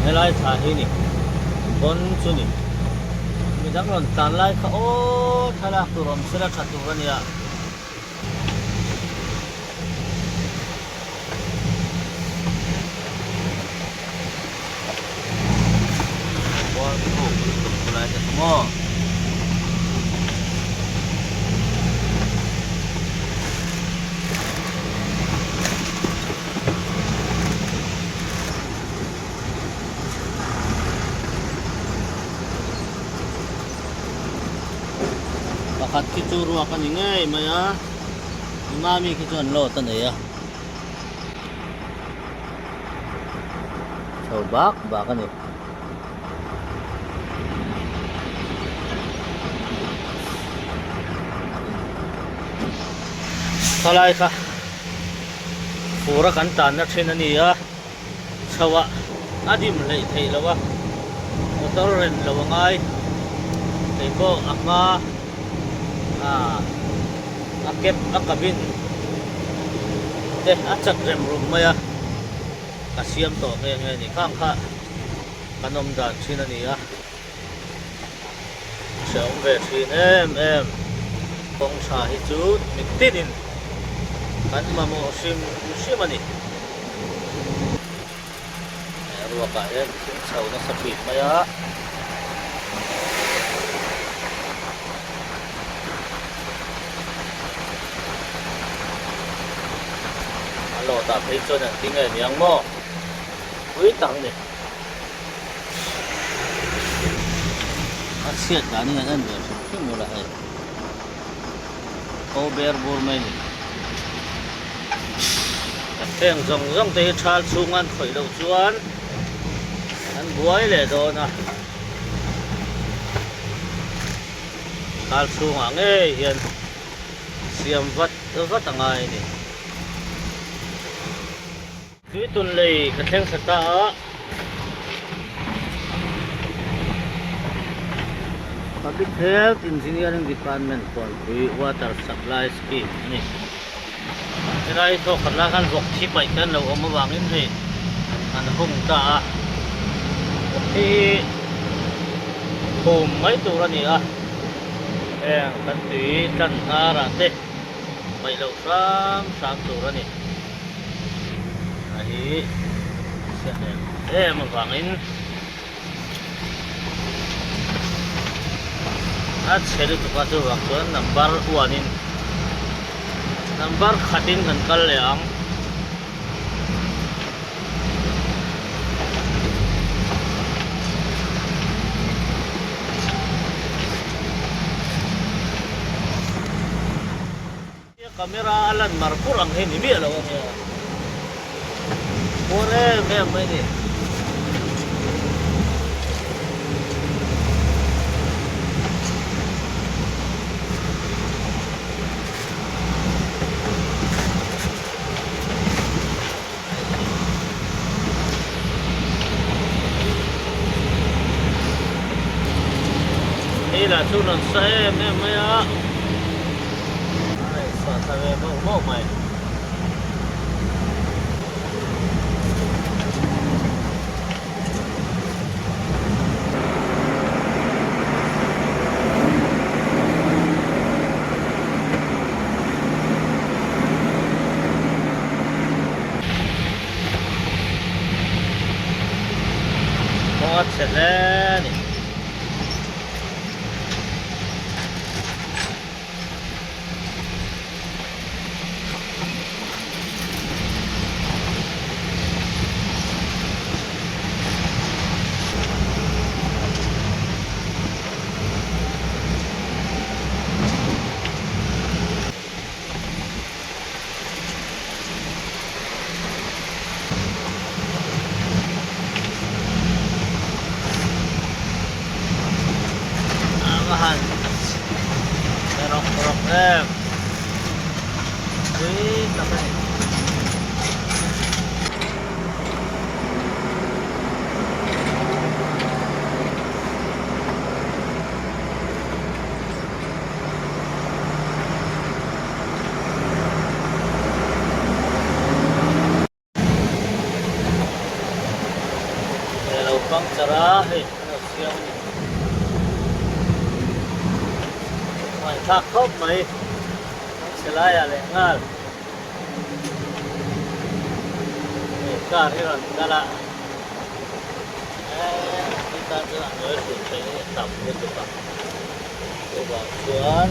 Speaker 1: Helai thla hi ni pawn chu ni midang rawn tlan lai kha aw. Thlalak tur awm sela tha tur a nia. Pakhat khi chu ruak a ni ngei mai a mami khi chuan load a nei a chho bak bak a ni. Khalai kha fur a kan tanna thin a ni a chho ah a dim hleih theih loh a motor ren lo a ngai kei pawh a hma ah a cab a cabin te a chat rem rum mai a ka siam tawh nghe nghe a ni khang kha kan awm dan thin a ni a hrehawm ve thin em em kawng tha hi chu mitinin kan mamawh hrim hrim a ni. Ruakah hian thing chho nasa thin mai a. A lawtah phei chuan an ti nge niang maw? Pui tak a ni. A chhiat danin an en ve hrim hrim ula hei. Ko ber bur mai a ni. Heng zawng zawng te hi thal chhung an khawih loh chuan an buai leh dawn a. Thal chhungah ngei hian siam vat vat a ngai a ni. Tuitun lei ka thleng thla ta a. Public Health Engineering Department Kawnpui Water Supply Scheme a ni. Helai thawk khat lai khan vawk thi paih te an lo awm avangin hei an hung ta a. Vawk thi hi khum mai tur a ni a, heng kan tui tlan hnarah te paih loh hram hram tur a ni. A hi chhiat em em avangin a chhe lutuk a chuvang chuan number one in number khatin kan kal leh ang. Camera a lan mar pur ang hi ni miah lo ania. Pur em em mai ni. Hei lah chu rawn sa em em mai a. Ai sa thla ve mauh mauh mai. Kawng a chhe hle a ni. A va han chhe rawk rawk em pui tak a ni. He lo puncture a hei an lo siam a ni. thlak khawp mai kawng chhe laiah leh nghal hei car hi rawn kal a eee khi tan chuan a hnuai hrut theih hi a tam lutuk a chuvang chuan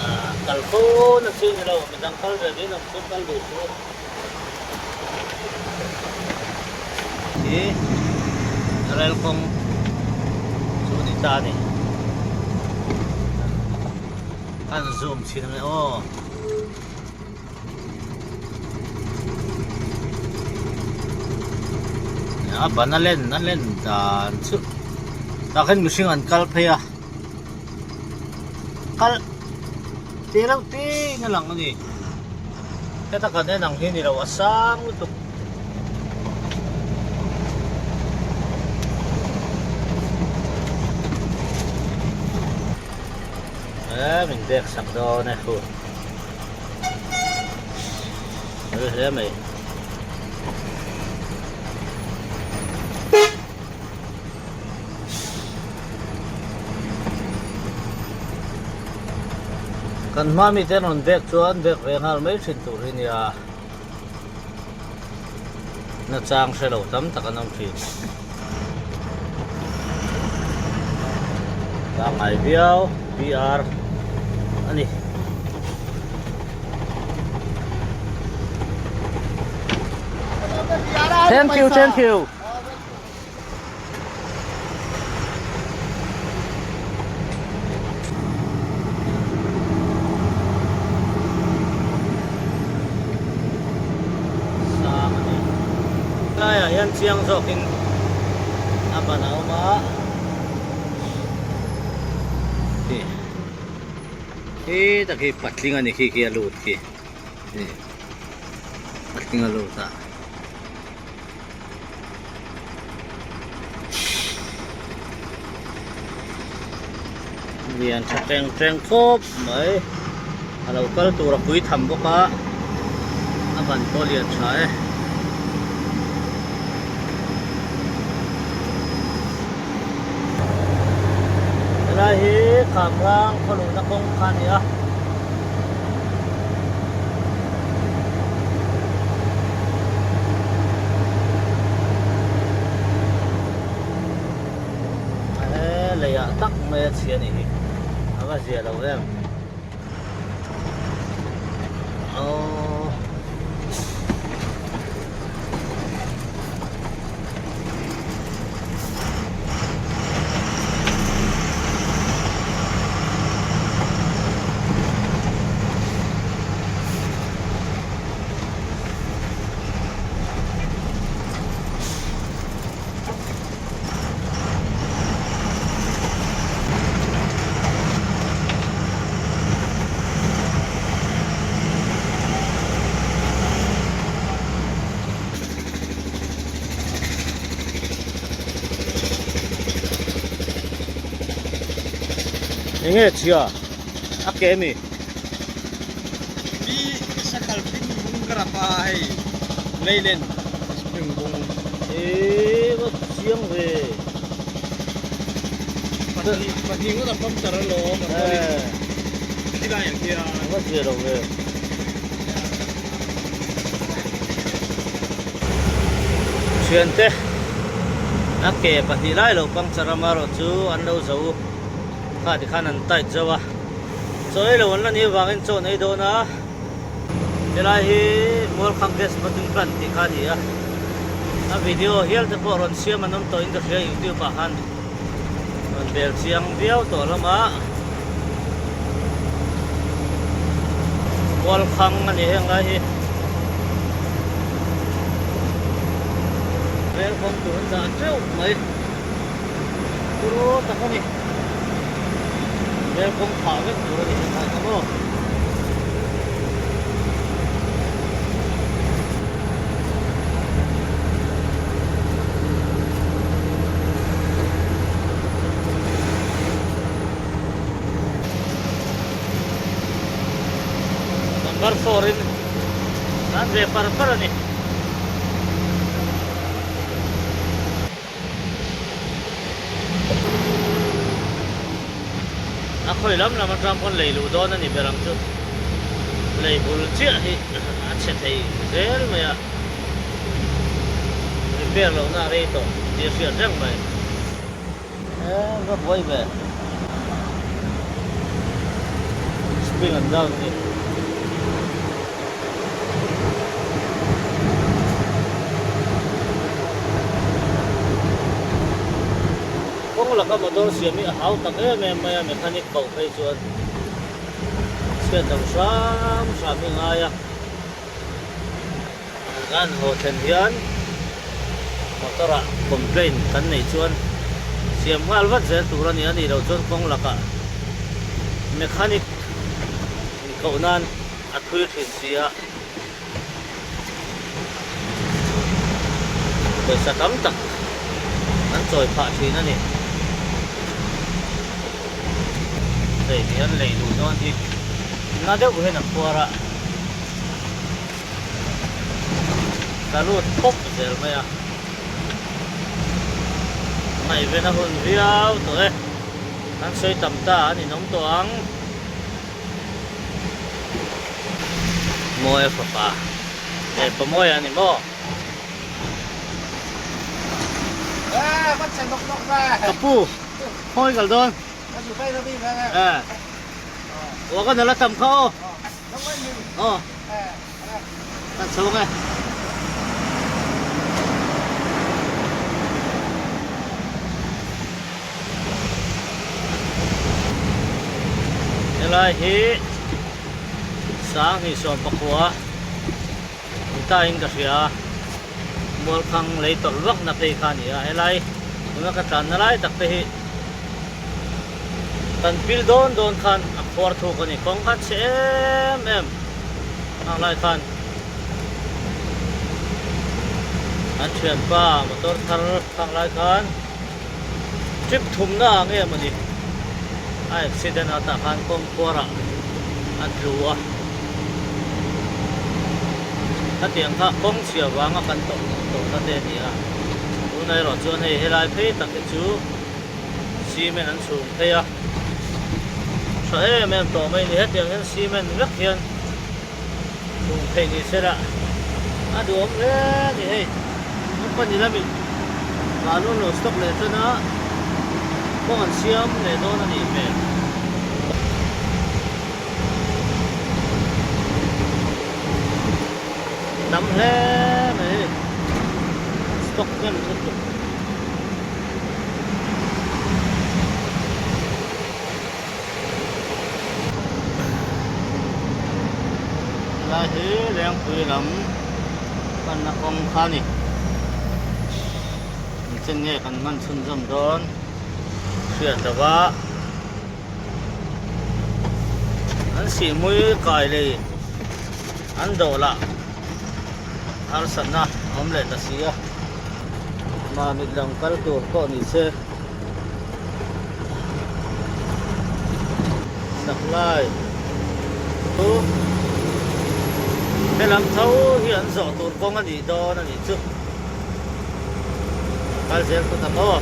Speaker 1: ah kal fo na chi ni lo midang kal ve ding ang chu kal duh chu. Hi rel kawng chu a ni ta a ni an zoom chhin ang e aw. A ban a len a len dan chu tah khan mihring an kal phei a kal tih reuh ting a lang a ni. Heta kan en ang hi ni lo a sang lutuk. E min bek sak dawn e hu. Ri hle mai. Kan hma mite an rawn bek chuan bek ve nghal mai thin tur hi nia nachang hre lo tam tak an awm thin. Pangngai viau PR a ni. Thank you, thank you. Sang a ni. Helaiah hian chiang zawkin a ban a awm a. Khi khi tak hi patling a ni khi khi a lut khi. Patling a lut a. Lian tha teng teng khawp mai a lo kal tur a pui tham bawk a a ban pawh lian tha e. Helai hi Khamrang khawluhna kawng kha a ni a. He leiah tak mai a chhia a nih hi a va zia lo em aww. Enge chhia a ke mi?
Speaker 2: Pi sakhal ping bung ka rap a hei leilen spring bung.
Speaker 1: Eee va chiang ve.
Speaker 2: Pahnih pahnih ngawt a puncture alawm a rualin khilai ah khian.
Speaker 1: Va zia lo ve. Thiante a ke pahnih lai lo puncture a marawh chu an lo zo kha tikhan an tight zo a. Chaw ei lo an la nih avangin chaw an ei dawn a, helai hi Mualkhang Gas Bottling Plant tih kha a ni a, a video hial te pawh rawn siam an awm tawh in ka hria youtube ah khan rawn bel chiang viau tawh lam a, Mualkhang a ni heng lai hi. Rel kawng tur an dah teuh mai. Turu tak a ni. Rel kawng phah vek tur a ni heng lai kha maw. Number 4 in an ve par par a ni. khawi lam lam atang pawn lei luh dawn a ni ber ang chu. Lei bul chiah hi a chhe thei zel mai a, repair lohna a rei tawh tih a hriat reng mai. E va buai ve. Spring an down a ni. Kawng laka motor siam hi a hau tak em em mai a, mechanic koh phei chuan chhiat lo hram hram hi ngai a. Kan haw thlen hian motor ah complaint kan neih chuan siam nghal vat zel tur a ni a nih loh chuan kawng lakah mechanic inkoh nan a thui thin si a, pawisa tam tak an chawi phah thin a ni. Hei hian lei duh dawn hi na deuh hian a khuar a. Ka lut pawp zel mai a, ngaihven a hun viau tawh e, kan sawi tam ta an inawm tawh ang. Mawi a fapa leh pa mawi a ni maw? Ka pu, khawi kal dawn? Aw ka nala tam kha aw. Aw kan chho ang e. Helai hi 2019 ni ta in ka hria a Mualkhang lei tawlh vak na phei kha a ni a helai tuna ka tlanna lai tak te hi Kan pil dawn dawn khan a khuar thuk a ni. Kawng kha chhe em em ang lai khan an thianpa motor thar khang lai khan trip thumna ah nge mawni a accident a tah khan kawng khuarah a tlu a. Khatiang kha kawng chhia vanga kan tawh tawhna te a ni a. Tunah erawh chuan hei helai phei tak hi chu. Cement an chhum phei a, tha em em tawh mai a ni. Hetiang hian cement vek hian chhum theih ni se la a duhawm hle a ni hei. Company lamin balu an lo stock leh tan a, kawng an siam leh dawn a nih hmel. Tam hle mai hei, stock hnem lutuk. Helai hi Lengpui lam panna kawng kha a ni. Engchen nge kan hman chhunzawm dawn hriat lo va. An sihhmui kai lei an dawh lah harsatna a awm leh ta si a. Mamit lam kal tur pawh ni se supply chu helam tho hi an zawh tur kawng a nih dawn a nih chu kal zel phawt ang aw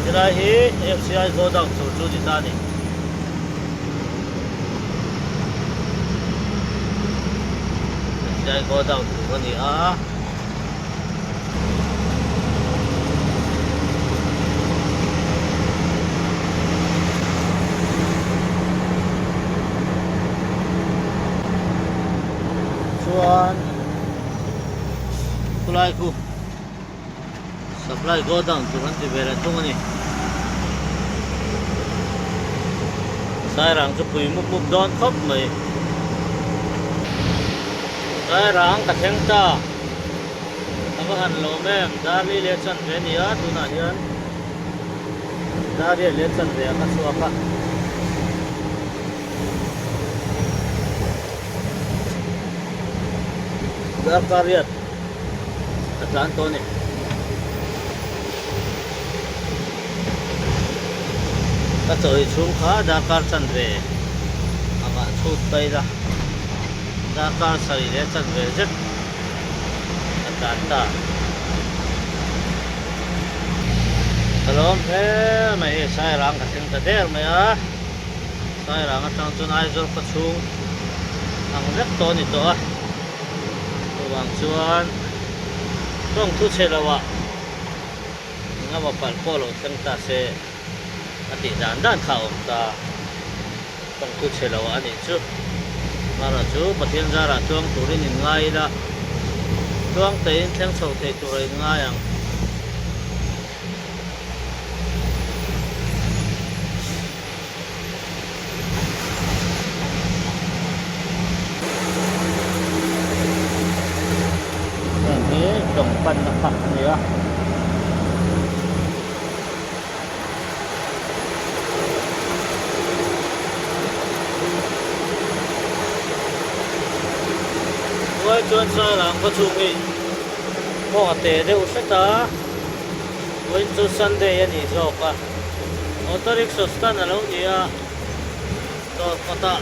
Speaker 1: helai hi F_C_I godown tur chu ni ta a ni. F_C_I godown tur a ni a. Chuan khulai khu supply godown tur an ti ve leh thung a ni. Sairang chu pui mup mup dawn khawp mai. Sairang ka thleng ta. A va han lawm em, Darli leh chan ve a ni a, tunah hian Daria leh chan ve a ka chhuak a. Darkar riat ka tlan tawh a ni. Ka chawi chhung kha darkar chan ve angah chhut ta ila, darkar sarih leh chan ve zet. a tlan ta. Ka lawm hle mai hei Sairang ka thleng ta der mai a. Sairang atang chuan Aizawl khaw chhung ang vek tawh a ni tawh a, chuvang chuan tawng thu chhe lo ah engemaw palh pawh lo thleng ta se a tih dan dan kha a awm ta, tawng thu chhe lo ah a nih chu. Mara chu Pathian zarah tluang turin in ngai ila, tluang tein thleng chho thei tur a in ngai ang. Heng hi tawng panna kha a ni a. Tungai chuan Sairang khaw chhung hi kawng a te deuh hret a. Vawiin chu Sunday a ni zawk a, auto rickshaw stand a lo ni a, dawr kawtah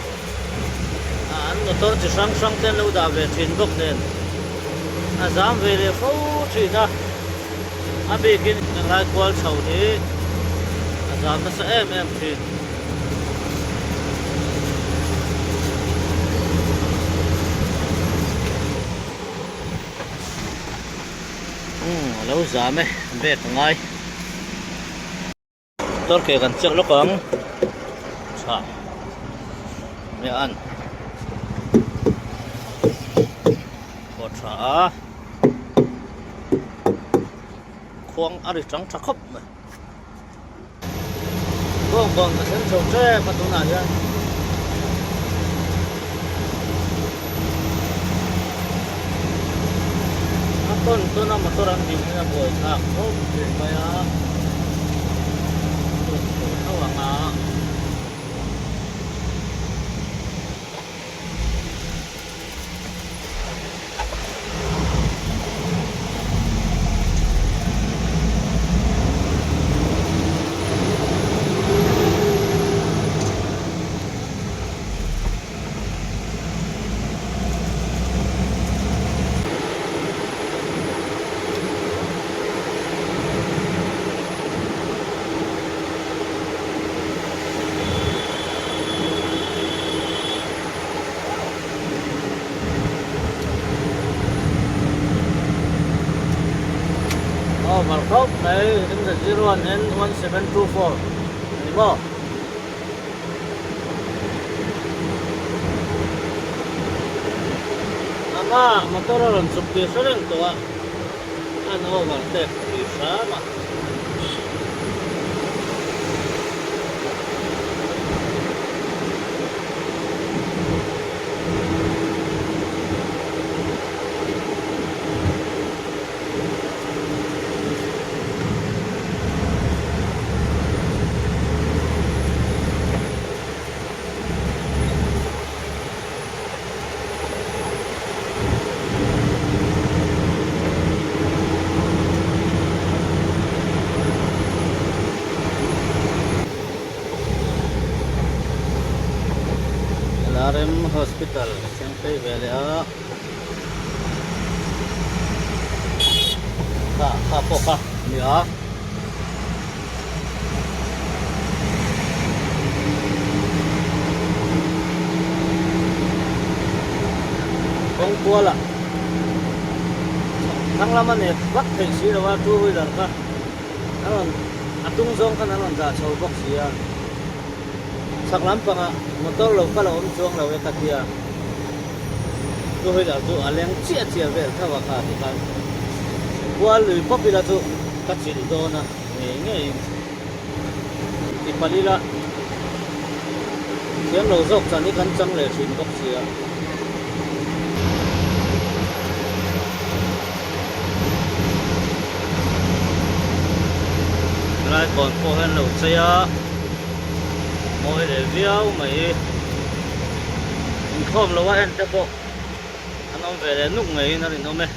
Speaker 1: an motor chi hrang hrang te an lo dah ve thin bawk nen a zam ve leh fo thin a, a bikin englai kual chho hi a zam nasa em em thin. Umm a lo zam e bag a ngai motor ke kan check lawk ang tha nia an pawh tha a khuang a ri tang tha khawp mai bawngkawn ka thleng chho tep a tunah hian. A tawn tawn a motor an ding hian a buai thlak khawp thin mai a tun chho tho ang a. Aw mar khawp mai M 01 N 1724 a ni maw? Ama motor a rawn chuk tih hre reng tawh a, an overtake tih hram a. LRM Hospital a thleng phei ve leh a kha kha pawh kha a ni a. Kawng kuala thlang lama nek vak theih si lo a two wheeler kha a rawn a tung zawng khan an rawn dah chho bawk si a chhak lampangah motor lo kal a awm chuang lo e ka tia two wheeler chu a leng chiah chiah vel tho a kha tikhan kual lui pawp ila chu ka chilh dawn a ngei ngeiin ti palh ila thiam lo zawk chan hi kan chang leh thin bawk si a. Helai kawn pawh hian lo chei a mawi leh viau mai inkhawm lo a en te pawh an awm ve leh nuk ngeiin a rinawm e.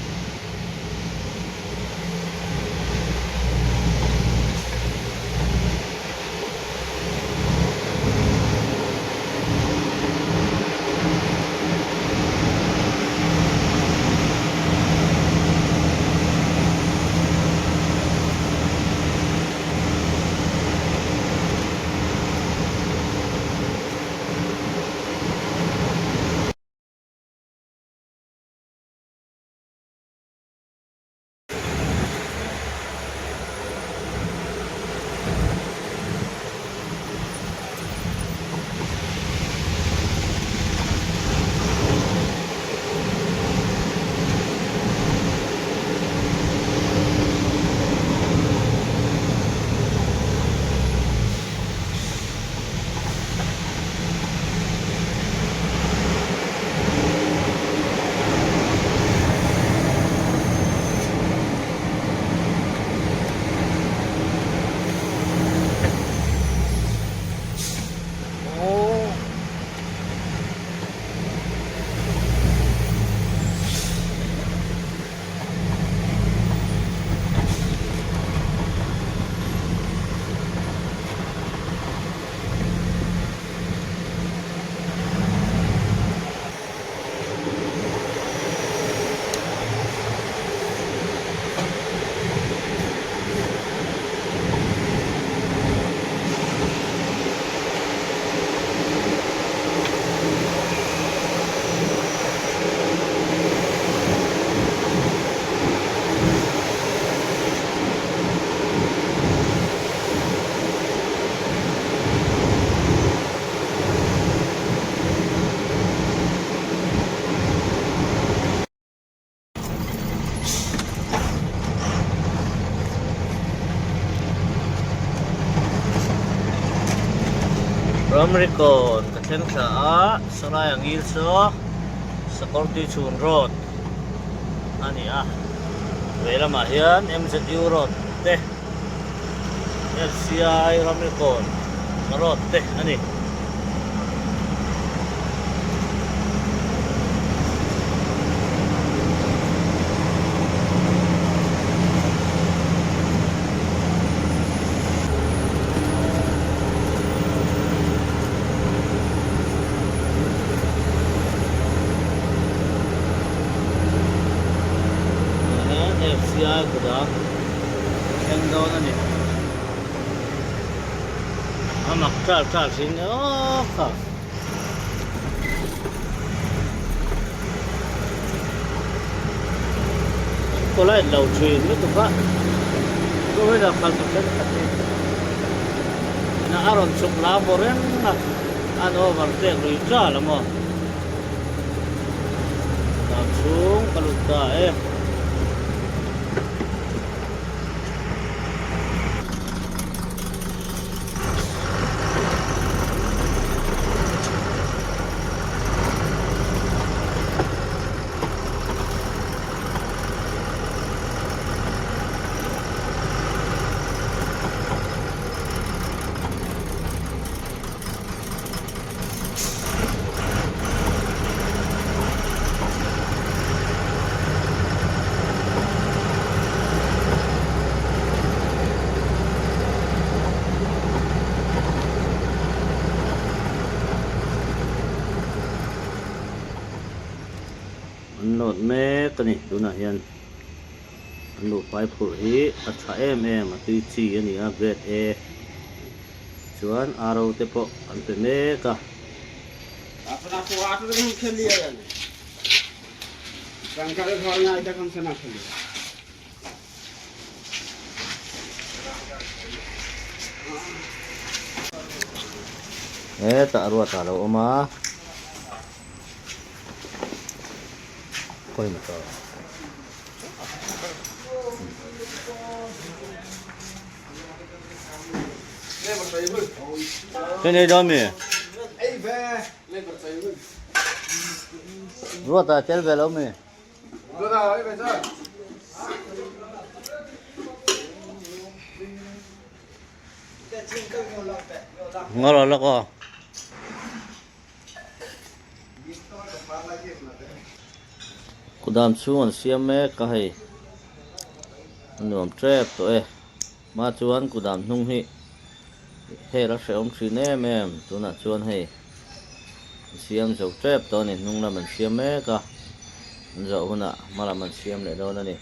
Speaker 1: Ramrikawn ka thleng thla a, sawlai a ngil saw Sakawrtui chhun road a ni a, vei lamah hian MZU road te FCI Ramrikawn road te a ni. FCI kutah thleng dawn a ni. A mak tral tral thin aw kha. Polite lo thin lutuk a two wheeler khalh tur thenkhat hi na a rawn chhuk la maw reng a an overtake lui tral a maw dan chhung ka lut ta e. An load mek a ni tunah hian an luhfai phurh hi a tha em em a tui chi a ni a grade A chuan ro te pawh an pe mek a. Hetah ruat ah lo awm a. Hei nei dawn mi? Ruat ah tel ve lo mi? Ngawr lawk aw. Kudam chhung an siam mek a hei a nuam tep tawh e hma chuan kudam hnung hi hel a hrehawm thin em em tunah chuan hei an siam zo tep tawh a ni hnung lam an siam mek a an zawh hunah hma lam an siam leh dawn a ni.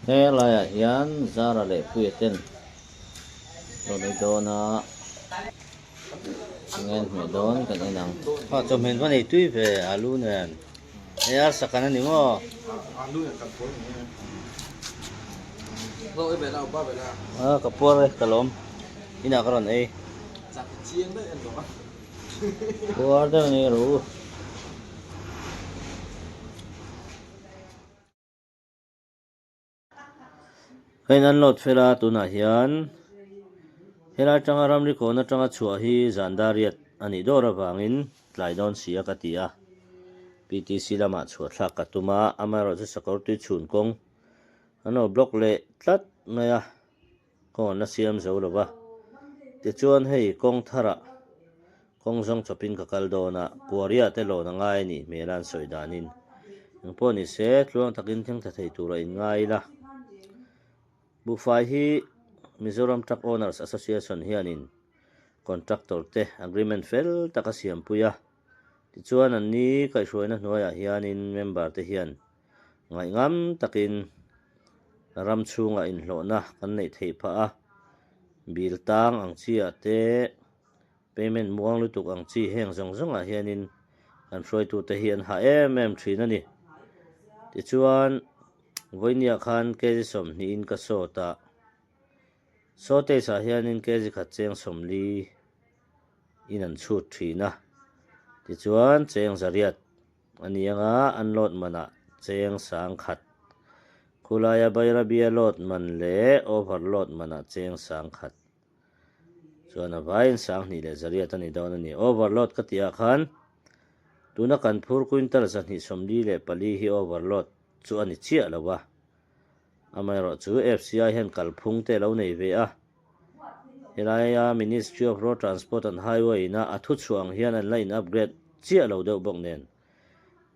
Speaker 1: He laiah hian Zara leh Puia ten rawn ei dawn a enge an hmeh dawn kan en ang. Kha chawhmeh va nei tui ve alu nen hei arsa kan a ni maw? A ka puar e ka lawm inah ka rawn ei. Puar deuh ni rawh u. Hei an load fel a tunah hian helai atanga ramri kawn atanga chhuah hi zan dariat a nih dawr avangin tlai dawn si a ka ti a PTC lamah chhuah thlak ka tum a amaherawhchu sakawr tui chhun kawng an lo block leh tlat mai a kawng an la siam zo lo va tichuan hei kawng tharah kawng zawng chawpin ka kal dawn a kuaria te lawn a ngai a nih hmel a an sawi danin engpawh ni se tluang takin thleng tha thei tur a inngai ila buhfai hi Mizoram Truck Owners Association hianin contractor te agreement fel tak a siampui a tichuan an ni kaihhruaina hnuaiah hianin member te hian Ngaihngam takin ram chhungah inhlawhna kan neih theih phah a, bill tang ang chi ah te, payment muang lutuk ang chi heng zawng zawngah hianin kan hruaitute hi an hah em em thin a ni. Tichuan, vawinia khan kg 20 in ka sawt a. Shortage ah hianin kg khat cheng 40 in an chhut thin a, tichuan cheng zariat a ni anga unload manah cheng 1000. Khulaia Bairabia load man leh overload manah cheng 1000. Chuan a vaiin 2100 a ni dawn a ni. Overload ka tih ah khan tuna kan phur quintal 244 hi overload chu a ni chiah lo a. Amaherawh chu FCI hian kalphung te a lo nei ve a. Helaia Ministry of Road Transport and Highway ina a thuchhuah ang hian an la in upgrade chiah lo deuh bawk nen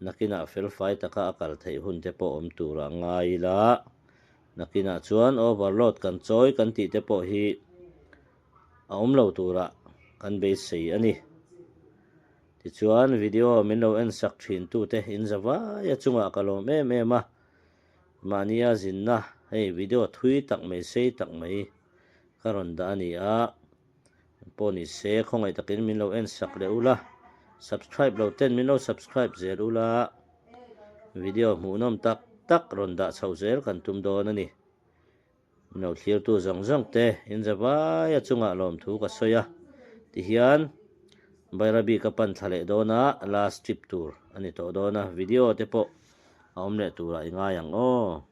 Speaker 1: nakinah felfai taka a kal theih hun te pawh awm tur a ngai ila. Nakinah chuan overload kan chawi kan tih te pawh hi a awm lo turah kan beisei a ni. Tichuan video min lo en sak thin tute in za vai a chungah ka lawm em em a, mahnia zinna hei video thui tak mai sei tak mai ka rawn dah a ni a, pawh ni se khawngaih takin min lo en sak leh ula, subscribe lo ten min lo subscribe zel ula, video hmuhnawm tak tak rawn dah chho zel kan tum dawn a ni. Min lo thlirtu zawng zawng te in za vai a chungah lawmthu ka sawi a, tihian Bairabi ka pan thla leh dawn a, last trip tur a ni tawh dawn a, video te pawh a awm leh turah i ngai ang aw.